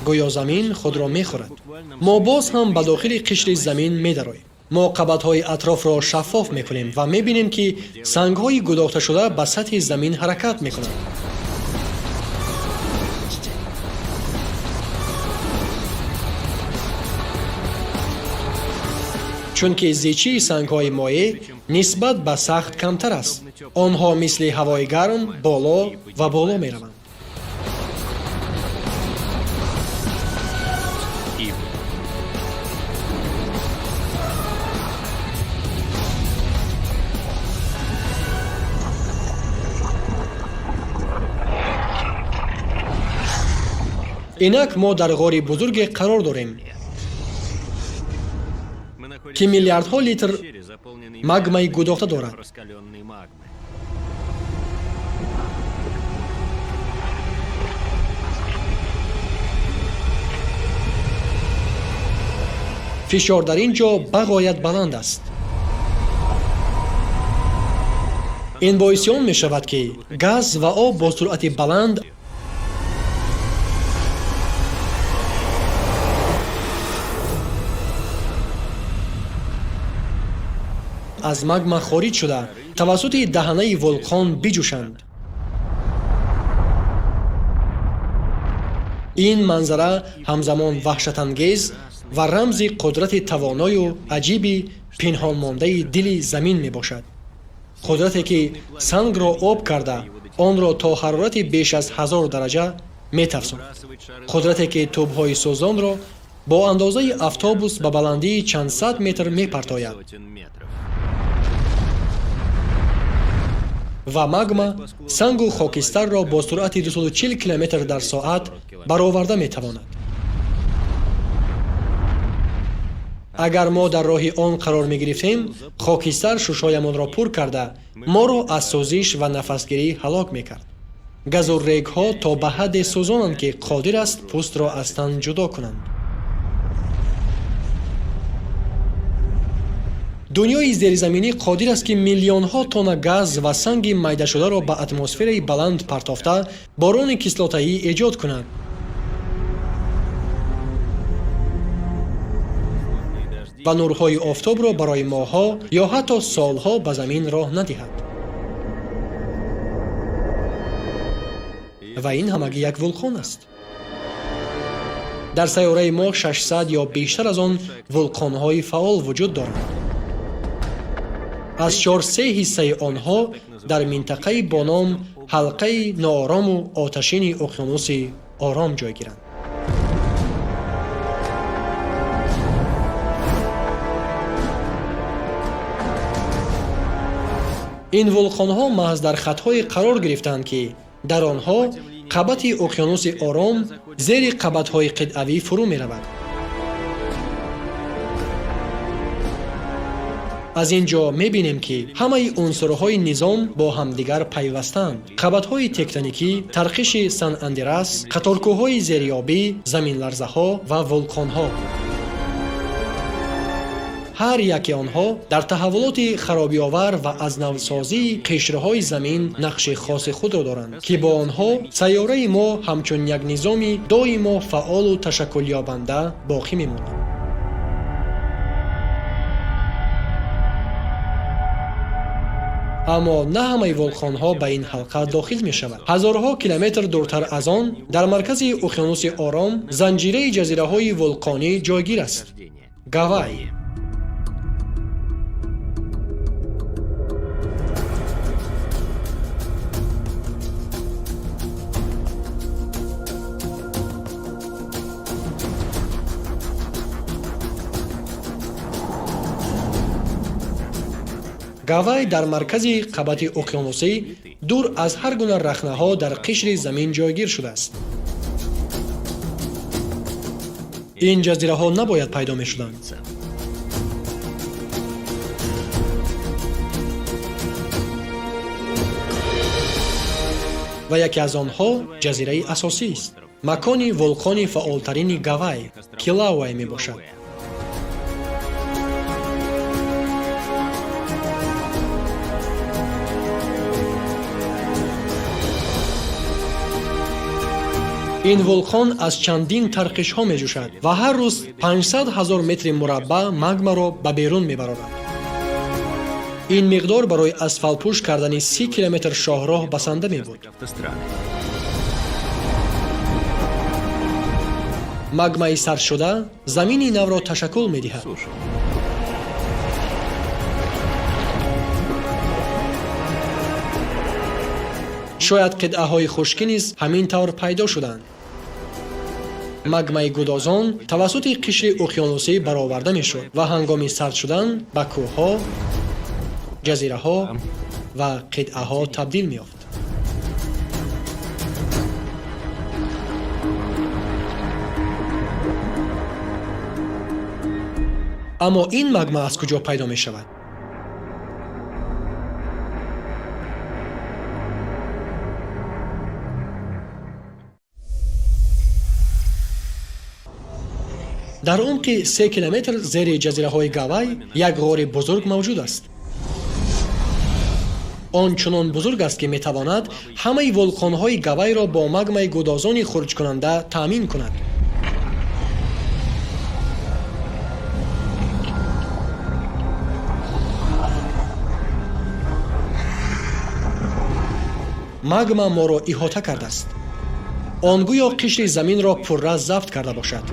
A: Гӯё замин худро мехӯрад. Мо боз ҳам ба дохили қишри замин медароем. Мо қабатҳои атрофро шаффоф мекунем ва мебинем, ки сангҳои гудохташуда ба сатҳи замин ҳаракат мекунанд. Чунки зичии сангҳои моеъ нисбат ба сахт камтар аст, онҳо мисли ҳавои гарм боло ва боло мераванд. Инак мо дар ғори бузурге қарор дорем, ки миллиардҳо литр магмаи гудохта дорад. Фишор дар ин ҷо бағоят баланд аст. Ин боиси он мешавад, ки газ ва об бо суръати баланд аз магма хориҷ шуда, тавассути даҳанаи вулқон биҷӯшанд. Ин манзара ҳамзамон ваҳшатангез ва рамзи қудрати тавоною аҷиби пинҳонмондаи дили замин мебошад, қудрате, ки сангро об карда, онро то ҳарорати беш аз 1000 дараҷа метафсонад, қудрате, ки тӯбҳои сӯзонро бо андозаи автобус ба баландии чанд сад метр мепартояд ва магма, сангу хокистарро бо суръати 240 километр дар соат бароварда метавонад. Агар мо дар роҳи он қарор мегирифтем, хокистар шушҳоямонро пур карда, моро аз сӯзиш ва нафасгирӣ ҳалок мекард. Газу регҳо то ба ҳадде сӯзонанд, ки қодир аст пӯстро аз тан ҷудо кунанд. Дунёи зеризаминӣ қодир аст, ки миллионҳо тонна газ ва санги майдашударо ба атмосфераи баланд партофта, борони кислотаӣ эҷод кунад ва нурҳои офтобро барои моҳҳо ё ҳатто солҳо ба замин роҳ надиҳад. Ва ин ҳамагӣ як вулқон аст. Дар сайёраи мо 600 ё бештар аз он вулқонҳои фаъол вуҷуд доранд. Аз чор-се ҳиссаи онҳо дар минтақаи бо ном ҳалқаи ноорому оташини уқёнуси Ором ҷойгиранд. Ин вулқонҳо маҳз дар хатҳое қарор гирифтаанд, ки дар онҳо қабати уқёнуси Ором зери қабатҳои қитъавӣ фурӯ меравад. Аз ин ҷо мебинем, ки ҳамаи унсурҳои низом бо ҳамдигар пайвастаанд: қабатҳои тектоникӣ, тарқиши Сан Андерас, қаторкӯҳҳои зериобӣ, заминларзаҳо ва вулқонҳо. Ҳар яке онҳо дар таҳаввулоти харобиовар ва аз навсозии қишрҳои замин нақши хоси худро доранд, ки бо онҳо сайёраи мо ҳамчун як низоми доимо фаъолу ташаккулёбанда боқӣ мемонад. Аммо на ҳамаи вулқонҳо ба ин ҳалқа дохил мешавад. Ҳазорҳо километр дуртар аз он, дар маркази уқёнуси Ором, занҷираи ҷазираҳои вулқонӣ ҷойгир аст: Гавай. Гавай дар маркази қабати уқёнусӣ, дур аз ҳар гуна рахнаҳо дар қишри замин ҷойгир шудааст. Ин ҷазираҳо набояд пайдо мешуданд. Ва яке аз онҳо ҷазираи асосист. Макони вулқони фаъолтарини Гавай Килауэ мебошад. Ин вулқон аз чандин тарқишҳо меҷӯшад ва ҳар рӯз 500 ҳазор метри мураббаъ магмаро ба берун мебарорад. Ин миқдор барои асфалтпӯш кардани 30 километр шоҳроҳ басанда мебуд. Магмаи сардшуда замини навро ташаккул медиҳад. Шояд қитъаҳои хушкӣ низ ҳамин тавр пайдо шуданд. Магмаи гудозон тавассути қишри уқёнусӣ бароварда мешуд ва ҳангоми сард шудан ба кӯҳҳо, ҷазираҳо ва қитъаҳо табдил меёфт. Аммо ин магма аз куҷо пайдо мешавад? Дар умқи 3 километр зери ҷазираҳои Гавай як ғори бузург мавҷуд аст. Он чунон бузург аст, ки метавонад ҳамаи вулқонҳои Гавайро бо магмаи гудозони хуруҷкунанда таъмин кунад. Магма моро иҳота кардааст. Он гӯё қишри заминро пурра забт карда бошад.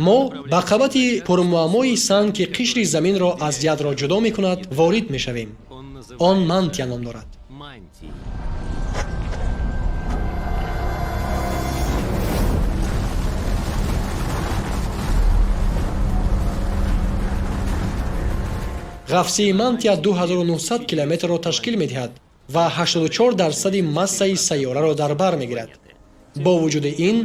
A: Мо ба қабати пурмуаммои санг, ки қишри заминро аз ядро ҷудо мекунад, ворид мешавем. Он мантия ном дорад. Ғафсии мантия 2900 километрро ташкил медиҳад ва 84% массаи сайёраро дар бар мегирад. Бо вуҷуди ин,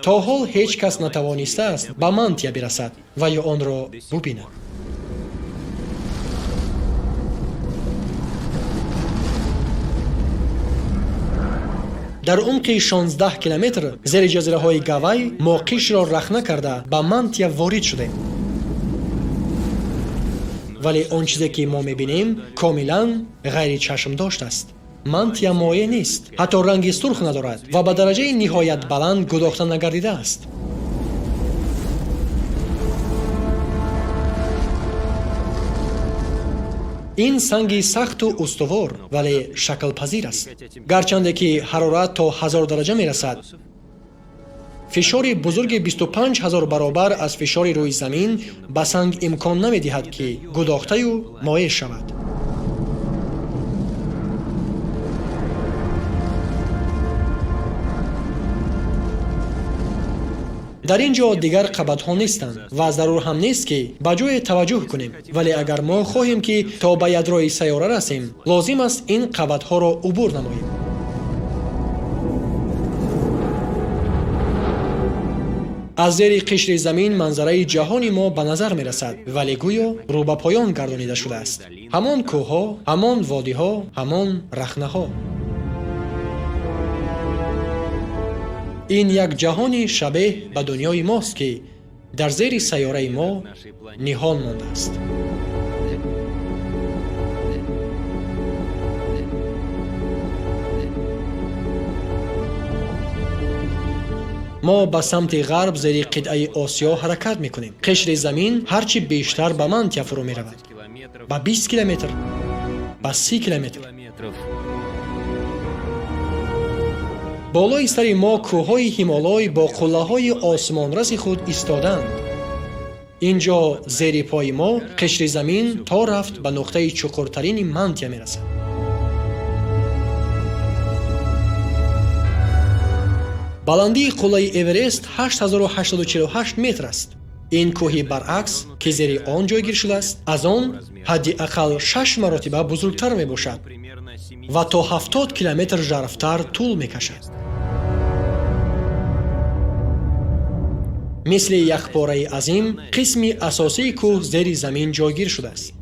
A: то ҳол ҳеҷ кас натавонистааст ба мантия бирасад ва ё онро бубинад. Дар умқи 16 километр зери ҷазираҳои Гавай мо қишрро рахна карда, ба мантия ворид шудем. Вале он чизе, ки мо мебинем, комилан ғайричашмдошт аст. Мантия моеъ нест, ҳатто ранги сурх надорад ва ба дараҷаи ниҳоят баланд гудохта нагардидааст. Ин санги сахту устувор, вале шаклпазир аст. Гарчанде ки ҳарорат то 1000 дараҷа мерасад, фишори бузурги 25 ҳазор баробар аз фишори рӯи замин ба санг имкон намедиҳад, ки гудохтаю моеъ шавад. Дар ин ҷо дигар қабатҳо нестанд ва зарур ҳам нест, ки ба ҷое таваҷҷӯҳ кунем. Вале агар мо хоҳем, ки то ба ядрои сайёра расем, лозим аст ин қабатҳоро убур намоем. Аз зери қишри замин манзараи ҷаҳони мо ба назар мерасад, вале гӯё рӯ ба поён гардонида шудааст. Ҳамон кӯҳҳо, ҳамон водиҳо, ҳамон рахнаҳо. Ин як ҷаҳони шабеҳ ба дунёи мост, ки дар зери сайёраи мо ниҳон мондааст. Мо ба самти ғарб зери қитъаи Осиё ҳаракат мекунем. Қишри замин ҳар чӣ бештар ба мантия фурӯ меравад, ба 20 километр, ба 30 километр. Болои сари мо кӯҳҳои Ҳимолой бо қуллаҳои осмонраси худ истодаанд. Ин ҷо зери пои мо қишри замин то рафт ба нуқтаи чуқуртарини мантия мерасад. Баландии қуллаи Эверест 8848 метр аст. Ин кӯҳи баръакс, ки зери он ҷойгир шудааст, аз он ҳадди ақал шаш маротиба бузургтар мебошад ва то 70 километр жарфтар тӯл мекашад. Мисли яхпораи азим, қисми асосии кӯҳ зери замин ҷойгир шудааст.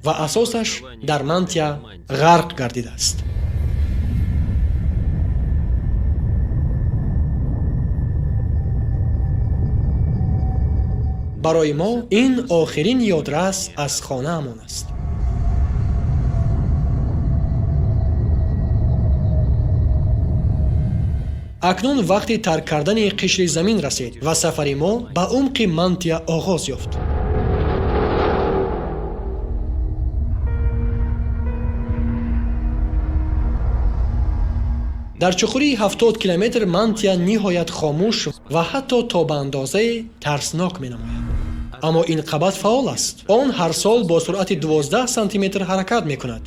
A: Ва асосаш дар мантия ғарқ гардидааст. Барои мо ин охирин ёдрас аз хонаамон аст. Акнун вақти тарк кардани қишри замин расид ва сафари мо ба умқи мантия оғоз ёфт. Дар чуқурии 70 километр мантия ниҳоят хомӯш ва ҳатто то ба андозае тарснок менамояд. Аммо ин қабат фаъол аст. Он ҳар сол бо суръати 12 сантиметр ҳаракат мекунад.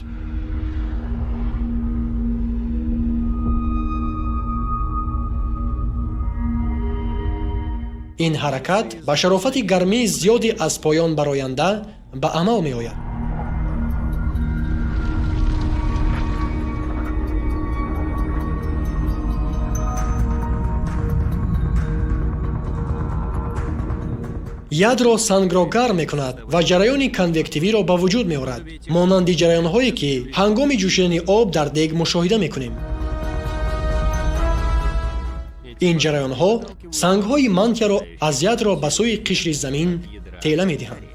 A: Ин ҳаракат ба шарофати гармии зиёди аз поён бароянда ба амал меояд. Ядро сангро гарм мекунад ва ҷараёни конвективиро ба вуҷуд меорад, монанди ҷараёнҳое, ки ҳангоми ҷӯшидани об дар дег мушоҳида мекунем. Ин ҷараёнҳо сангҳои мантияро аз ядро ба сӯи қишри замин тела медиҳанд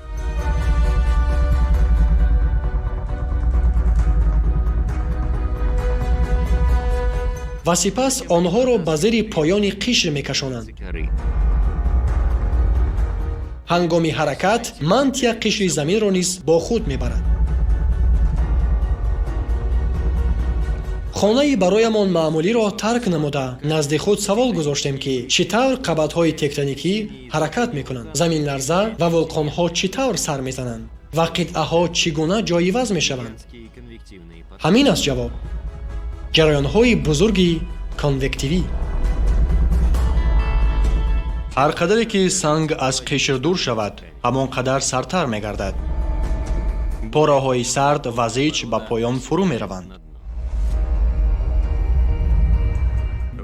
A: ва сипас онҳоро ба зери поёни қишр мекашонанд. Ҳангоми ҳаракат мантия қишри заминро низ бо худ мебарад. Хонаи бароямон маъмулиро тарк намуда, назди худ савол гузоштем, ки чӣ тавр қабатҳои тектоникӣ ҳаракат мекунанд, заминларза ва вулқонҳо чӣ тавр сар мезананд ва қитъаҳо чӣ гуна ҷойиваз мешаванд. Ҳамин аст ҷавоб: ҷараёнҳои бузурги конвективӣ. Ҳар қадаре ки санг аз қишр дур шавад, ҳамон қадар сардтар мегардад. Пораҳои сард ва зич ба поён фурӯ мераванд.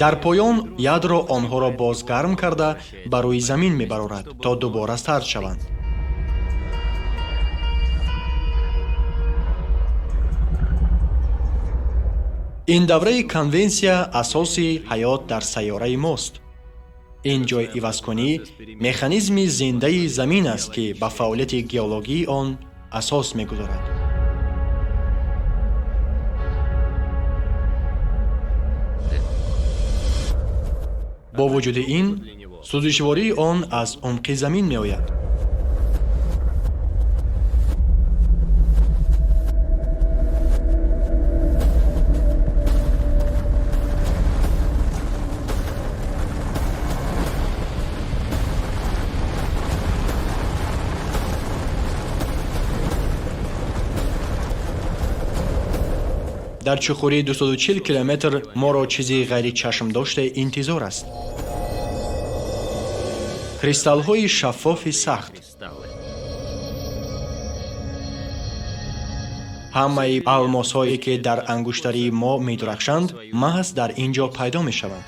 A: Дар поён ядро онҳоро боз гарм карда, ба рӯи замин мебарорад, то дубора сард шаванд. Ин давраи конвенсия асоси ҳаёт дар сайёраи мост. Ин ҷойивазкунӣ механизми зиндаи замин аст, ки ба фаъолияти геологии он асос мегузорад. Бо вуҷуди ин, сӯзишвории он аз умқи замин меояд. Дар чуқурии 240 километр моро чизи ғайричашмдоште интизор аст: кристаллҳои шаффофи сахт. Ҳамаи алмосҳое, ки дар ангуштарии мо медурахшанд, маҳз дар ин ҷо пайдо мешаванд.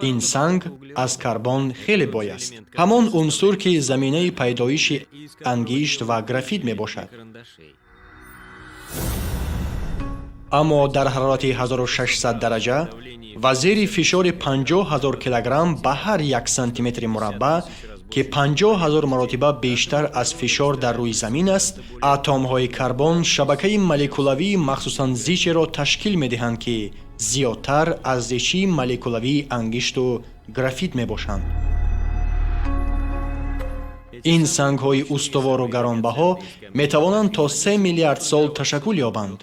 A: Ин санг аз карбон хеле бой аст, ҳамон унсур, ки заминаи пайдоиши ангишт ва графит мебошад. Аммо дар ҳарорати 1600 дараҷа ва зери фишори 50 000 килограмм ба ҳар як сантиметри мураббаъ, ки 50 000 маротиба бештар аз фишор дар рӯи замин аст, атомҳои карбон шабакаи молекулавии махсусан зичеро ташкил медиҳанд, ки Зиёдтар аз зичии молекулавии ангишту графит мебошанд. Ин сангҳои устувору гаронбаҳо метавонанд то 3 миллиард сол ташаккул ёбанд.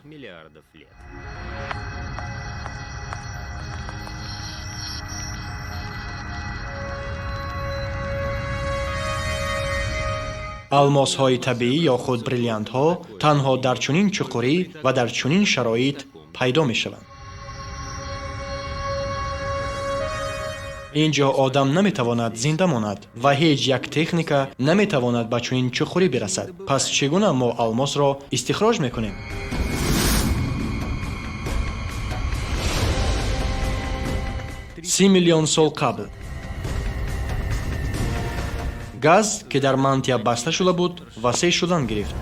A: Алмосҳои табиӣ ё худ бриллиантҳо танҳо дар чунин чуқурӣ ва дар чунин шароит пайдо мешаванд. Ин ҷо одам наметавонад зинда монад ва ҳеҷ як техника наметавонад ба чунин чуқурӣ бирасад. Пас чӣ гуна мо алмосро истихроҷ мекунем? 30 миллион сол қабл газ, ки дар мантия баста шуда буд, васеъ шудан гирифт,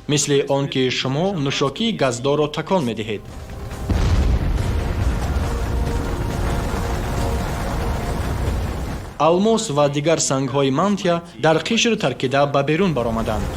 A: мисли он ки шумо нӯшокии газдорро такон медиҳед. Алмос ва дигар сангҳои мантия дар қишр таркида ба берун баромаданд.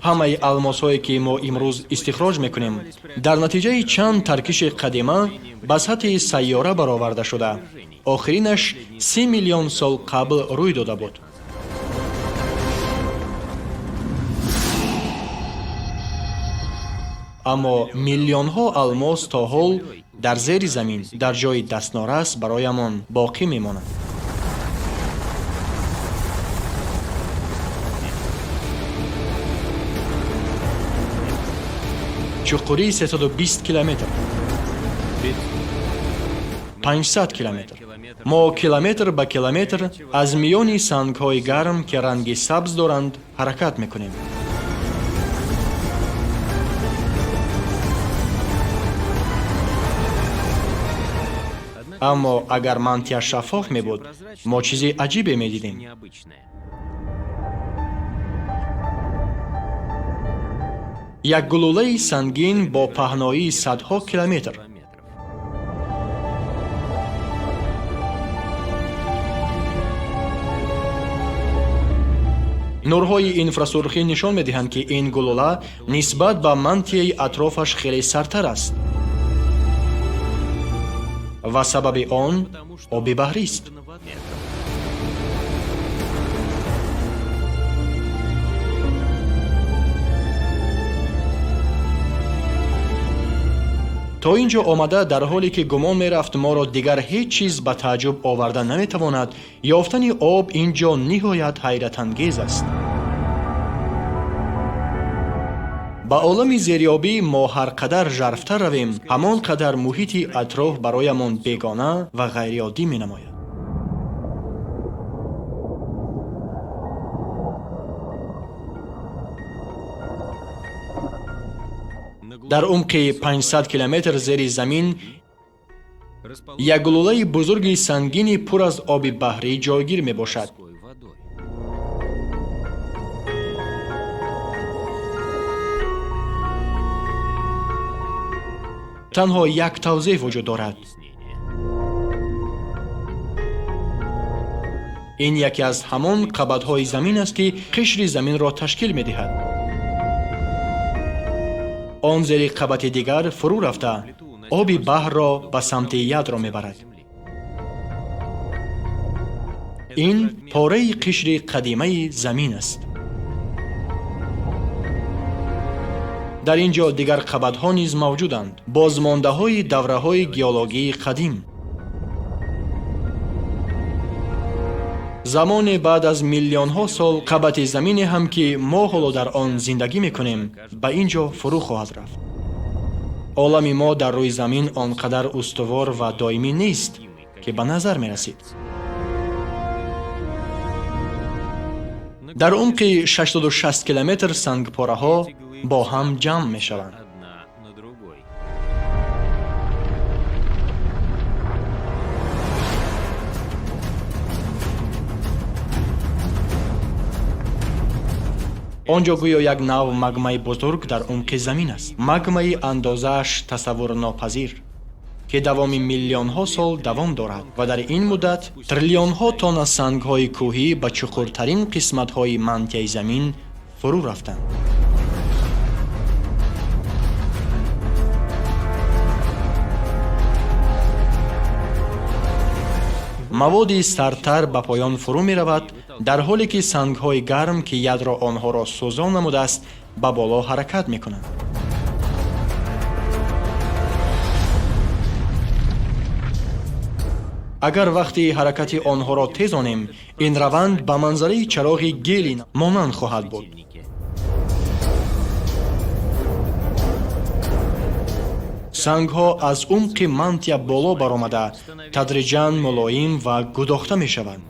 A: Ҳамаи алмосҳое, ки мо имрӯз истихроҷ мекунем, дар натиҷаи чанд таркиши қадима ба сатҳи сайёра бароварда шуда, охиринаш 30 миллион сол қабл рӯй дода буд. Аммо миллионҳо алмос то ҳол дар зери замин, дар ҷои дастнорас бароямон боқӣ мемонад. Чуқурии 320 километр, 500 километр. Мо километр ба километр аз миёни сангҳои гарм, ки ранги сабз доранд, ҳаракат мекунем. Аммо агар мантия шаффоф мебуд, мо чизи аҷибе медидем. Як гулӯлаи сангин бо паҳноии садҳо километр. Нурҳои инфрасурхӣ нишон медиҳанд, ки ин гулӯла нисбат ба мантияи атрофаш хеле сардтар аст ва сабаби он оби баҳрист. То ин ҷо омада, дар ҳоле ки гумон мерафт, моро дигар ҳеҷ чиз ба тааҷҷуб оварда наметавонад, ёфтани об ин ҷо ниҳоят ҳайратангез аст. Ба олами зериобӣ мо ҳар қадар жарфтар равем, ҳамон қадар муҳити атроф бароямон бегона ва ғайриоддӣ менамояд. Дар умқи 500 километр зери замин як гулӯлаи бузурги сангини пур аз оби баҳрӣ ҷойгир мебошад. Танҳо як тавзеҳ вуҷуд дорад: ин яке аз ҳамон қабатҳои замин аст, ки қишри заминро ташкил медиҳад. Он зери қабати дигар фурӯ рафта, оби баҳрро ба самти ядро мебарад. Ин пораи қишри қадимаи замин аст. Дар ин ҷо дигар қабатҳо низ мавҷуданд, бозмондаҳои давраҳои геологии қадим. Замоне баъд аз миллионҳо сол қабати замине ҳам, ки мо ҳоло дар он зиндагӣ мекунем, ба ин ҷо фурӯ хоҳад рафт. Олами мо дар рӯи замин он қадар устувор ва доимӣ нест, ки ба назар мерасид. Дар умқи 660 километр сангпораҳо бо ҳам ҷамъ мешаванд.
C: Одна на другой.
A: Он ҷо гӯё як нав магмаи бузург дар умқи замин аст, магмаи андозааш тасаввурнопазир, ки давоми миллионҳо сол давом дорад ва дар ин муддат триллионҳо тонна сангҳои кӯҳӣ ба чуқуртарин қисматҳои мантияи замин фурӯ рафтанд. Маводи сардтар ба поён фурӯ меравад, дар ҳоле ки сангҳои гарм, ки ядро онҳоро сӯзон намудааст, ба боло ҳаракат мекунанд. Агар вақти ҳаракати онҳоро тезонем, ин раванд ба манзараи чароғи гелий монанд хоҳад буд. Сангҳо аз умқи мантия боло баромада, тадриҷан мулоим ва гудохта мешаванд.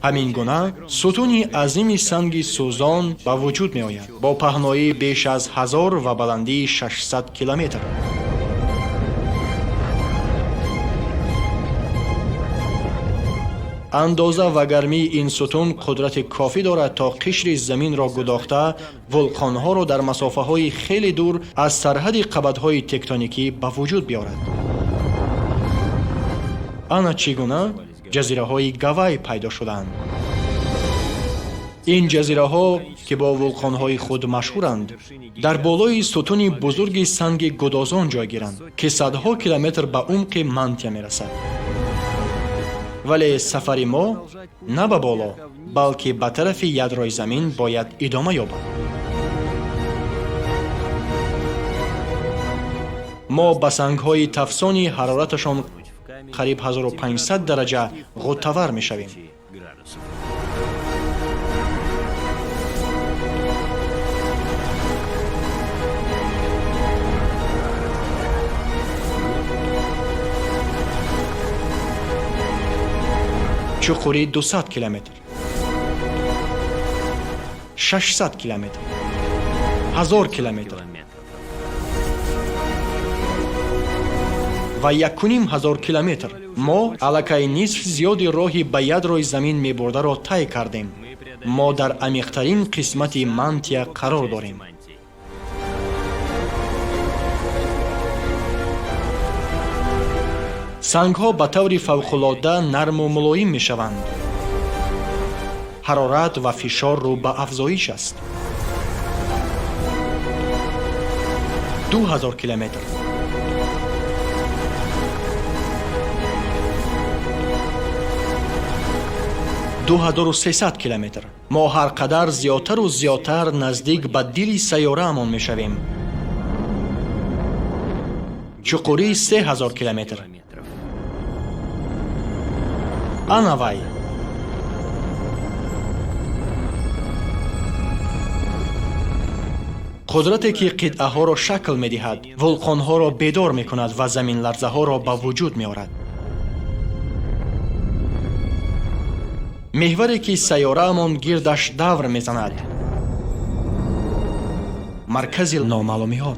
A: Ҳамин гуна сутуни азими санги сӯзон ба вуҷуд меояд бо паҳноии беш аз 1000 ва баландии 600 километр. Андоза ва гармии ин сутун қудрати кофӣ дорад, то қишри заминро гудохта, вулқонҳоро дар масофаҳои хеле дур аз сарҳади қабатҳои тектоникӣ ба вуҷуд биёрад. Ана чӣ гуна ҷазираҳои Гавай пайдо шуданд. Ин ҷазираҳо, ки бо вулқонҳои худ машҳуранд, дар болои сутуни бузурги санги гудозон ҷойгиранд, ки садҳо километр ба умқи мантия мерасад. Вале сафари мо на ба боло, балки ба тарафи ядрои замин бояд идома ёбад. Мо ба сангҳои тафсони ҳарораташон қариб 1500 дараҷа ғуттавар мешавем. Чуқурӣ 200 километр, 600 километр, 1000 километр ва 1500 километр. Мо аллакай нисфи зиёди роҳи ба ядрои замин мебурдаро тай кардем. Мо дар амиқтарин қисмати мантия қарор дорем. Сангҳо ба таври фавқулодда нарму мулоим мешаванд. Ҳарорат ва фишор рӯ ба афзоиш аст. 2000 километр, 2300 километр. Мо ҳар қадар зиёдтару зиёдтар наздик ба дили сайёраамон мешавем. Чуқурии 3000 километр. Ана вай, қудрате, ки қитъаҳоро шакл медиҳад, вулқонҳоро бедор мекунад ва заминларзаҳоро ба вуҷуд меорад, меҳваре, ки сайёраамон гирдаш давр мезанад, маркази номаълумиҳо.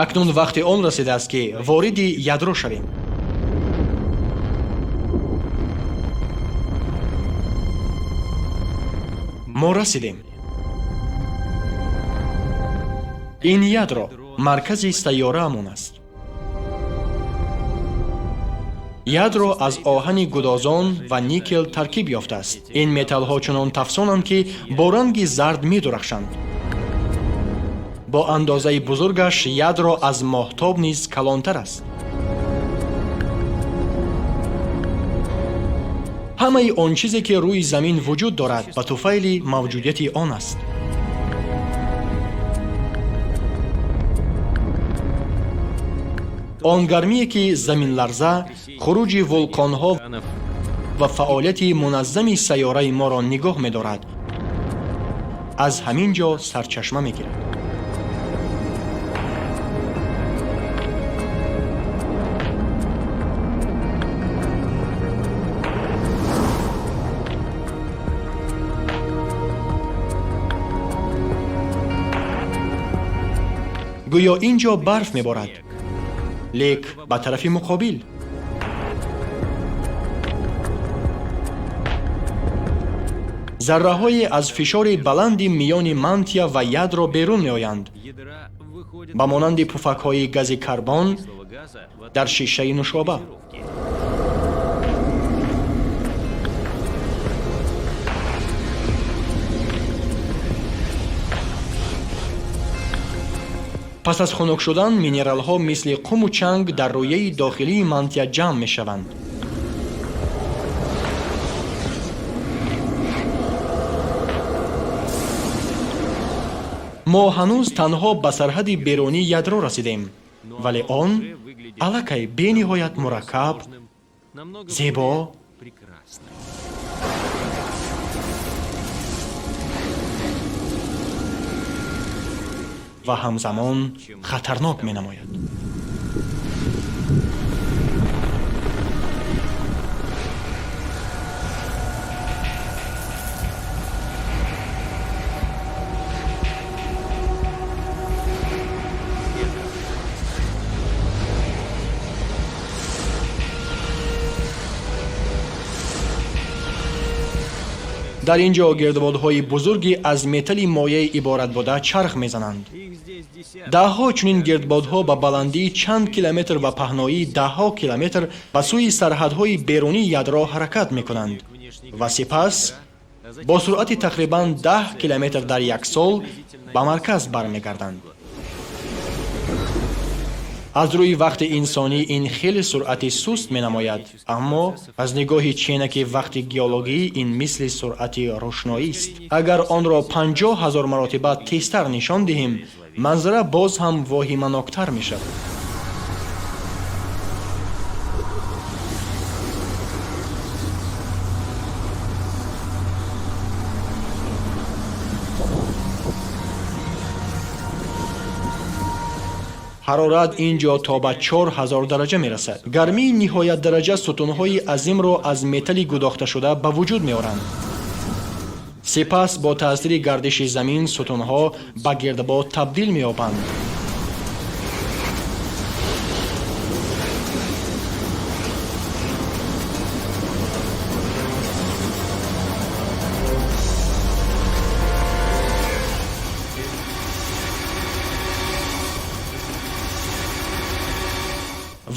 A: Акнун вақти он расидааст, ки вориди ядро шавем. Мо расидем. Ин ядро маркази сайёраамон аст. Ядро аз оҳани гудозон ва никел таркиб ёфтааст. Ин металлҳо чунон тафсонанд, ки бо ранги зард медурахшанд. Бо андозаи бузургаш ядро аз моҳтоб низ калонтар аст. Ҳамаи он чизе, ки рӯи замин вуҷуд дорад, ба туфайли мавҷудияти он аст. Он гармие, ки заминларза, хуруҷи вулқонҳо ва фаъолияти муназзами сайёраи моро нигоҳ медорад, аз ҳамин ҷо сарчашма мегирад. Гӯё ин ҷо барф меборад, лек ба тарафи муқобил. Зарраҳое аз фишори баланди миёни мантия ва ядро берун меоянд, ба монанди пуфакҳои гази карбон дар шишаи нушоба. Пас аз хунук шудан минералҳо мисли қуму чанг дар рӯяи дохилии мантия ҷамъ мешаванд. Мо ҳанӯз танҳо ба сарҳади берунии ядро расидем, вале он аллакай бениҳоят мураккаб, зебо ва ҳамзамон хатарнок менамояд. Дар ин ҷо гирдободҳои бузурги аз металли моеъ иборат буда чарх мезананд. Даҳҳо чунин гирдбодҳо ба баландии чанд километр ва паҳноии даҳҳо километр ба сӯи сарҳадҳои берунии ядро ҳаракат мекунанд ва сипас бо суръати тақрибан 10 километр дар як сол ба марказ бармегарданд. Аз рӯи вақти инсонӣ ин хеле суръати суст менамояд, аммо аз нигоҳи ченаки вақти геологӣ ин мисли суръати рӯшноист. Агар онро 50 000 маротиба тезтар нишон диҳем, манзара боз ҳам воҳиманоктар мешавад. Ҳарорат ин ҷо то ба 4000 дараҷа мерасад. Гармии ниҳоятдараҷа сутунҳои азимро аз металли гудохташуда ба вуҷуд меоранд. Сипас бо таъсири гардиши замин сутунҳо ба гирдбод табдил меёбанд.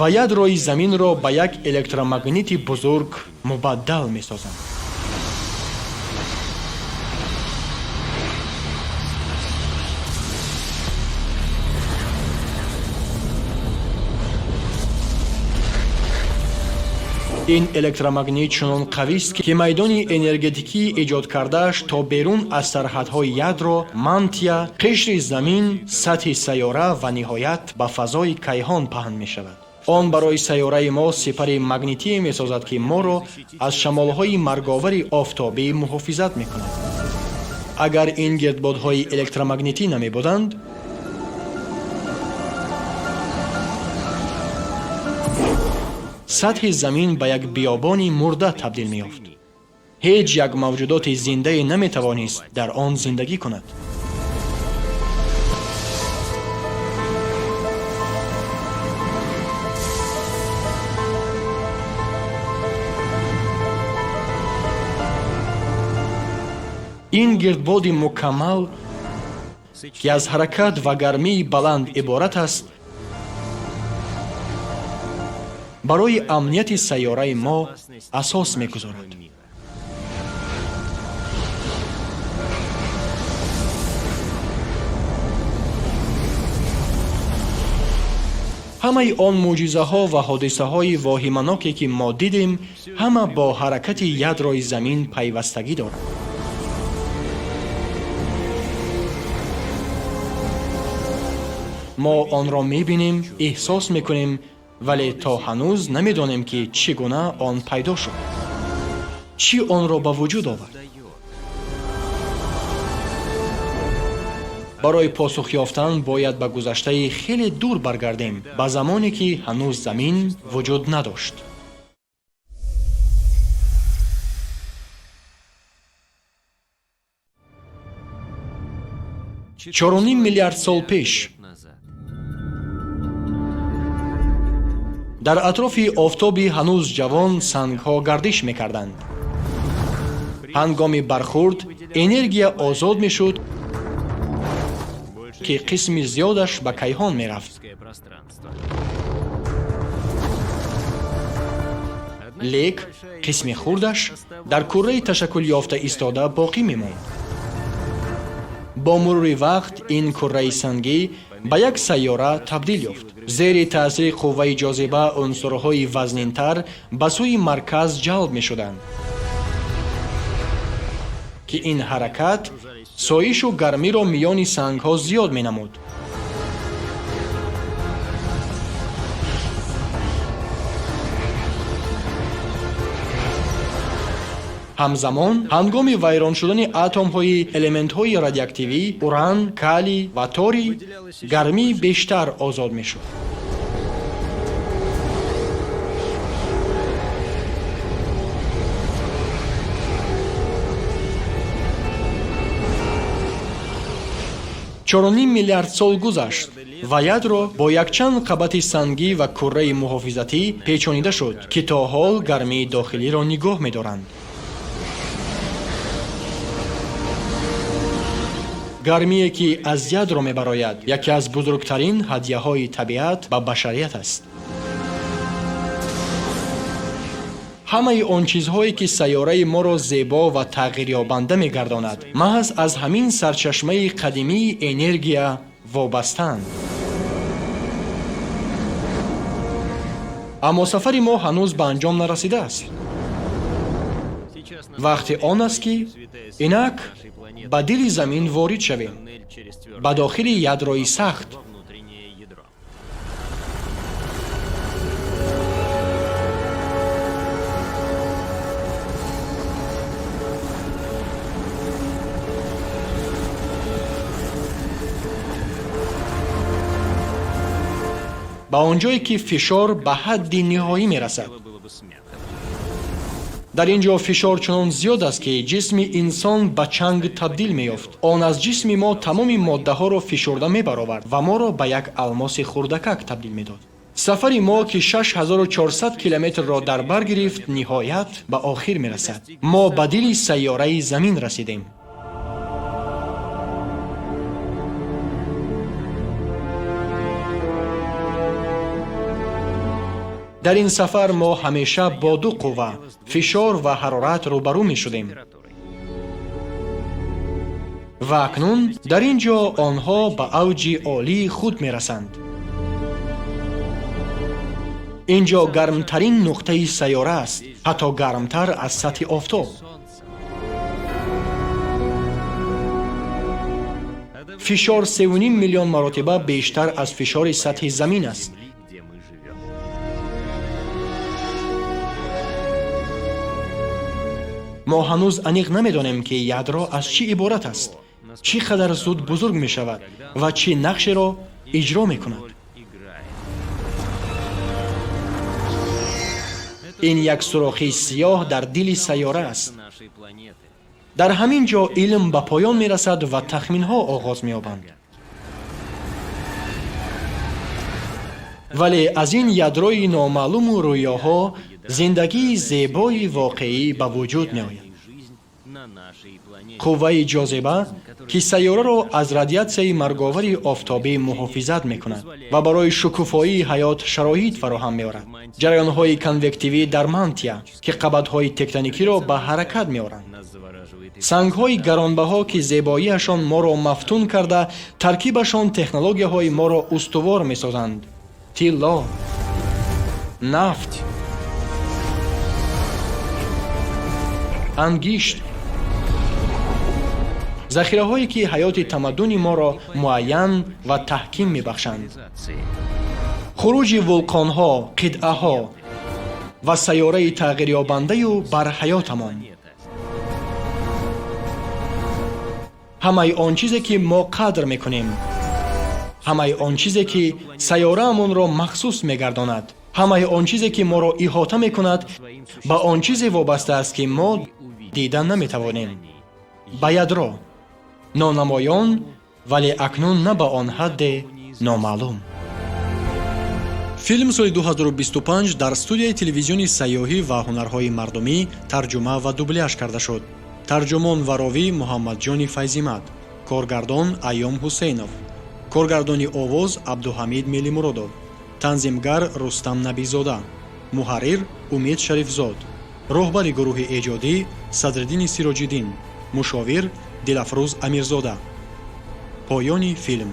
A: Ва ядрои заминро ба як электромагнити бузург мубаддал месозанд. Ин электромагнит чунон қавист, ки майдони энергетикии эҷод кардааш то берун аз сарҳадҳои ядро, мантия, қишри замин, сатҳи сайёра ва ниҳоят ба фазои кайҳон паҳн мешавад. Он барои сайёраи мо сипари магнитие месозад, ки моро аз шамолҳои марговари офтобӣ муҳофизат мекунад. Агар ин гирдбодҳои электромагнитӣ намебуданд, сатҳи замин ба як биёбони мурда табдил меёфт. Ҳеҷ як мавҷудоти зиндае наметавонист дар он зиндагӣ кунад. Ин гирдбоди мукаммал, ки аз ҳаракат ва гармии баланд иборат аст, барои амнияти сайёраи мо асос мегузорад. Ҳамаи он мӯъҷизаҳо ва ҳодисаҳои воҳиманоке, ки мо дидем, ҳама бо ҳаракати ядрои замин пайвастагӣ доранд. Мо онро мебинем, эҳсос мекунем, вале то ҳанӯз намедонем, ки чӣ гуна он пайдо шуд, чӣ онро ба вуҷуд овард. Барои посух ёфтан бояд ба гузаштаи хеле дур баргардем, ба замоне, ки ҳанӯз замин вуҷуд надошт. 4,5 миллиард сол пеш. Дар атрофи офтоби ҳанӯз ҷавон сангҳо гардиш мекарданд. Ҳангоми бархурд энергия озод мешуд, ки қисми зиёдаш ба кайҳон мерафт. Лек қисми хурдаш дар курраи ташаккулёфта истода боқӣ мемонд. Бо мурури вақт ин курраи сангӣ ба як сайёра табдил ёфт. Зери таъсири қувваи ҷозиба унсурҳои вазнинтар ба сӯи марказ ҷалб мешуданд, ки ин ҳаракат соишу гармиро миёни сангҳо зиёд менамуд. Ҳамзамон ҳангоми вайрон шудани атомҳои элементҳои радиоактивӣ уран, калий ва торий гармии бештар озод мешуд. 4,5 миллиард сол гузашт ва ядро бо якчанд қабати сангӣ ва курраи муҳофизатӣ печонида шуд, ки то ҳол гармии дохилиро нигоҳ медоранд. Гармие, ки аз ядро мебарояд, яке аз бузургтарин ҳадияҳои табиат ба башарият аст. Ҳамаи он чизҳое, ки сайёраи моро зебо ва тағйирёбанда мегардонад, маҳз аз ҳамин сарчашмаи қадимии энергия вобастаанд. Аммо сафари мо ҳанӯз ба анҷом нарасидааст. Вақти он аст, ки инак ба дили замин ворид шавем, ба дохили ядрои сахт. Ба он ҷое, ки фишор ба ҳадди ниҳоӣ мерасад. Дар ин ҷо фишор чунон зиёд аст, ки ҷисми инсон ба чанг табдил меёфт. Он аз ҷисми мо тамоми моддаҳоро фишурда мебаровард ва моро ба як алмоси хурдакак табдил медод. Сафари мо, ки 6400 километрро дар бар гирифт, ниҳоят ба охир мерасад. Мо ба дили сайёраи замин расидем. Дар ин сафар мо ҳамеша бо ду қувва, фишор ва ҳарорат, рӯбарӯ мешудем ва акнун дар ин ҷо онҳо ба авҷи олии худ мерасанд. Ин ҷо гармтарин нуқтаи сайёра аст, ҳатто гармтар аз сатҳи офтоб. Фишор 3,5 миллион маротиба бештар аз фишори сатҳи замин аст. Мо ҳанӯз аниқ намедонем, ки ядро аз чӣ иборат аст, чӣ қадар зуд бузург мешавад ва чӣ нақшеро иҷро мекунад. Ин як сурохии сиёҳ дар дили сайёра аст. Дар ҳамин ҷо илм ба поён мерасад ва тахминҳо оғоз меёбанд. Вале аз ин ядрои номаълуму рӯёҳо зиндагии зебои воқеӣ ба вуҷуд меояд. Қувваи ҷозиба, ки сайёраро аз радиатсияи марговари офтобӣ муҳофизат мекунад ва барои шукуфоии ҳаёт шароит фароҳам меорад. Ҷараёнҳои конвективӣ дар мантия, ки қабатҳои тектоникиро ба ҳаракат меоранд. Сангҳои гаронбаҳо, ки зебоиашон моро мафтун карда, таркибашон технологияҳои моро устувор месозанд: тилло, нафт, ангишт, захираҳое, ки ҳаёти тамаддуни моро муайян ва таҳким мебахшанд, хуруҷи вулқонҳо, қитъаҳо ва сайёраи тағйирёбандаю бар ҳаётамон, ҳамаи он чизе, ки мо қадр мекунем, ҳамаи он чизе, ки сайёраамонро махсус мегардонад, ҳамаи он чизе, ки моро иҳота мекунад, ба он чизе вобаста аст, ки мо дида наметавонем, ба ядро нонамоён, вале акнун на ба он ҳадде номаълум. Филм соли 2025 дар студияи телевизиони сайёҳӣ ва ҳунарҳои мардумӣ тарҷума ва дубляж карда шуд. Тарҷумон ва ровӣ Муҳаммадҷони Файзимад, коргардон Айём Ҳусейнов, коргардони овоз Абдуҳамид Мелимуродов, танзимгар Рустам Набизода, муҳаррир Умед Шарифзод, роҳбари гурӯҳи эҷодӣ Садриддини Сироҷиддин, мушовир Дилафрӯз Амирзода. Поёни филм.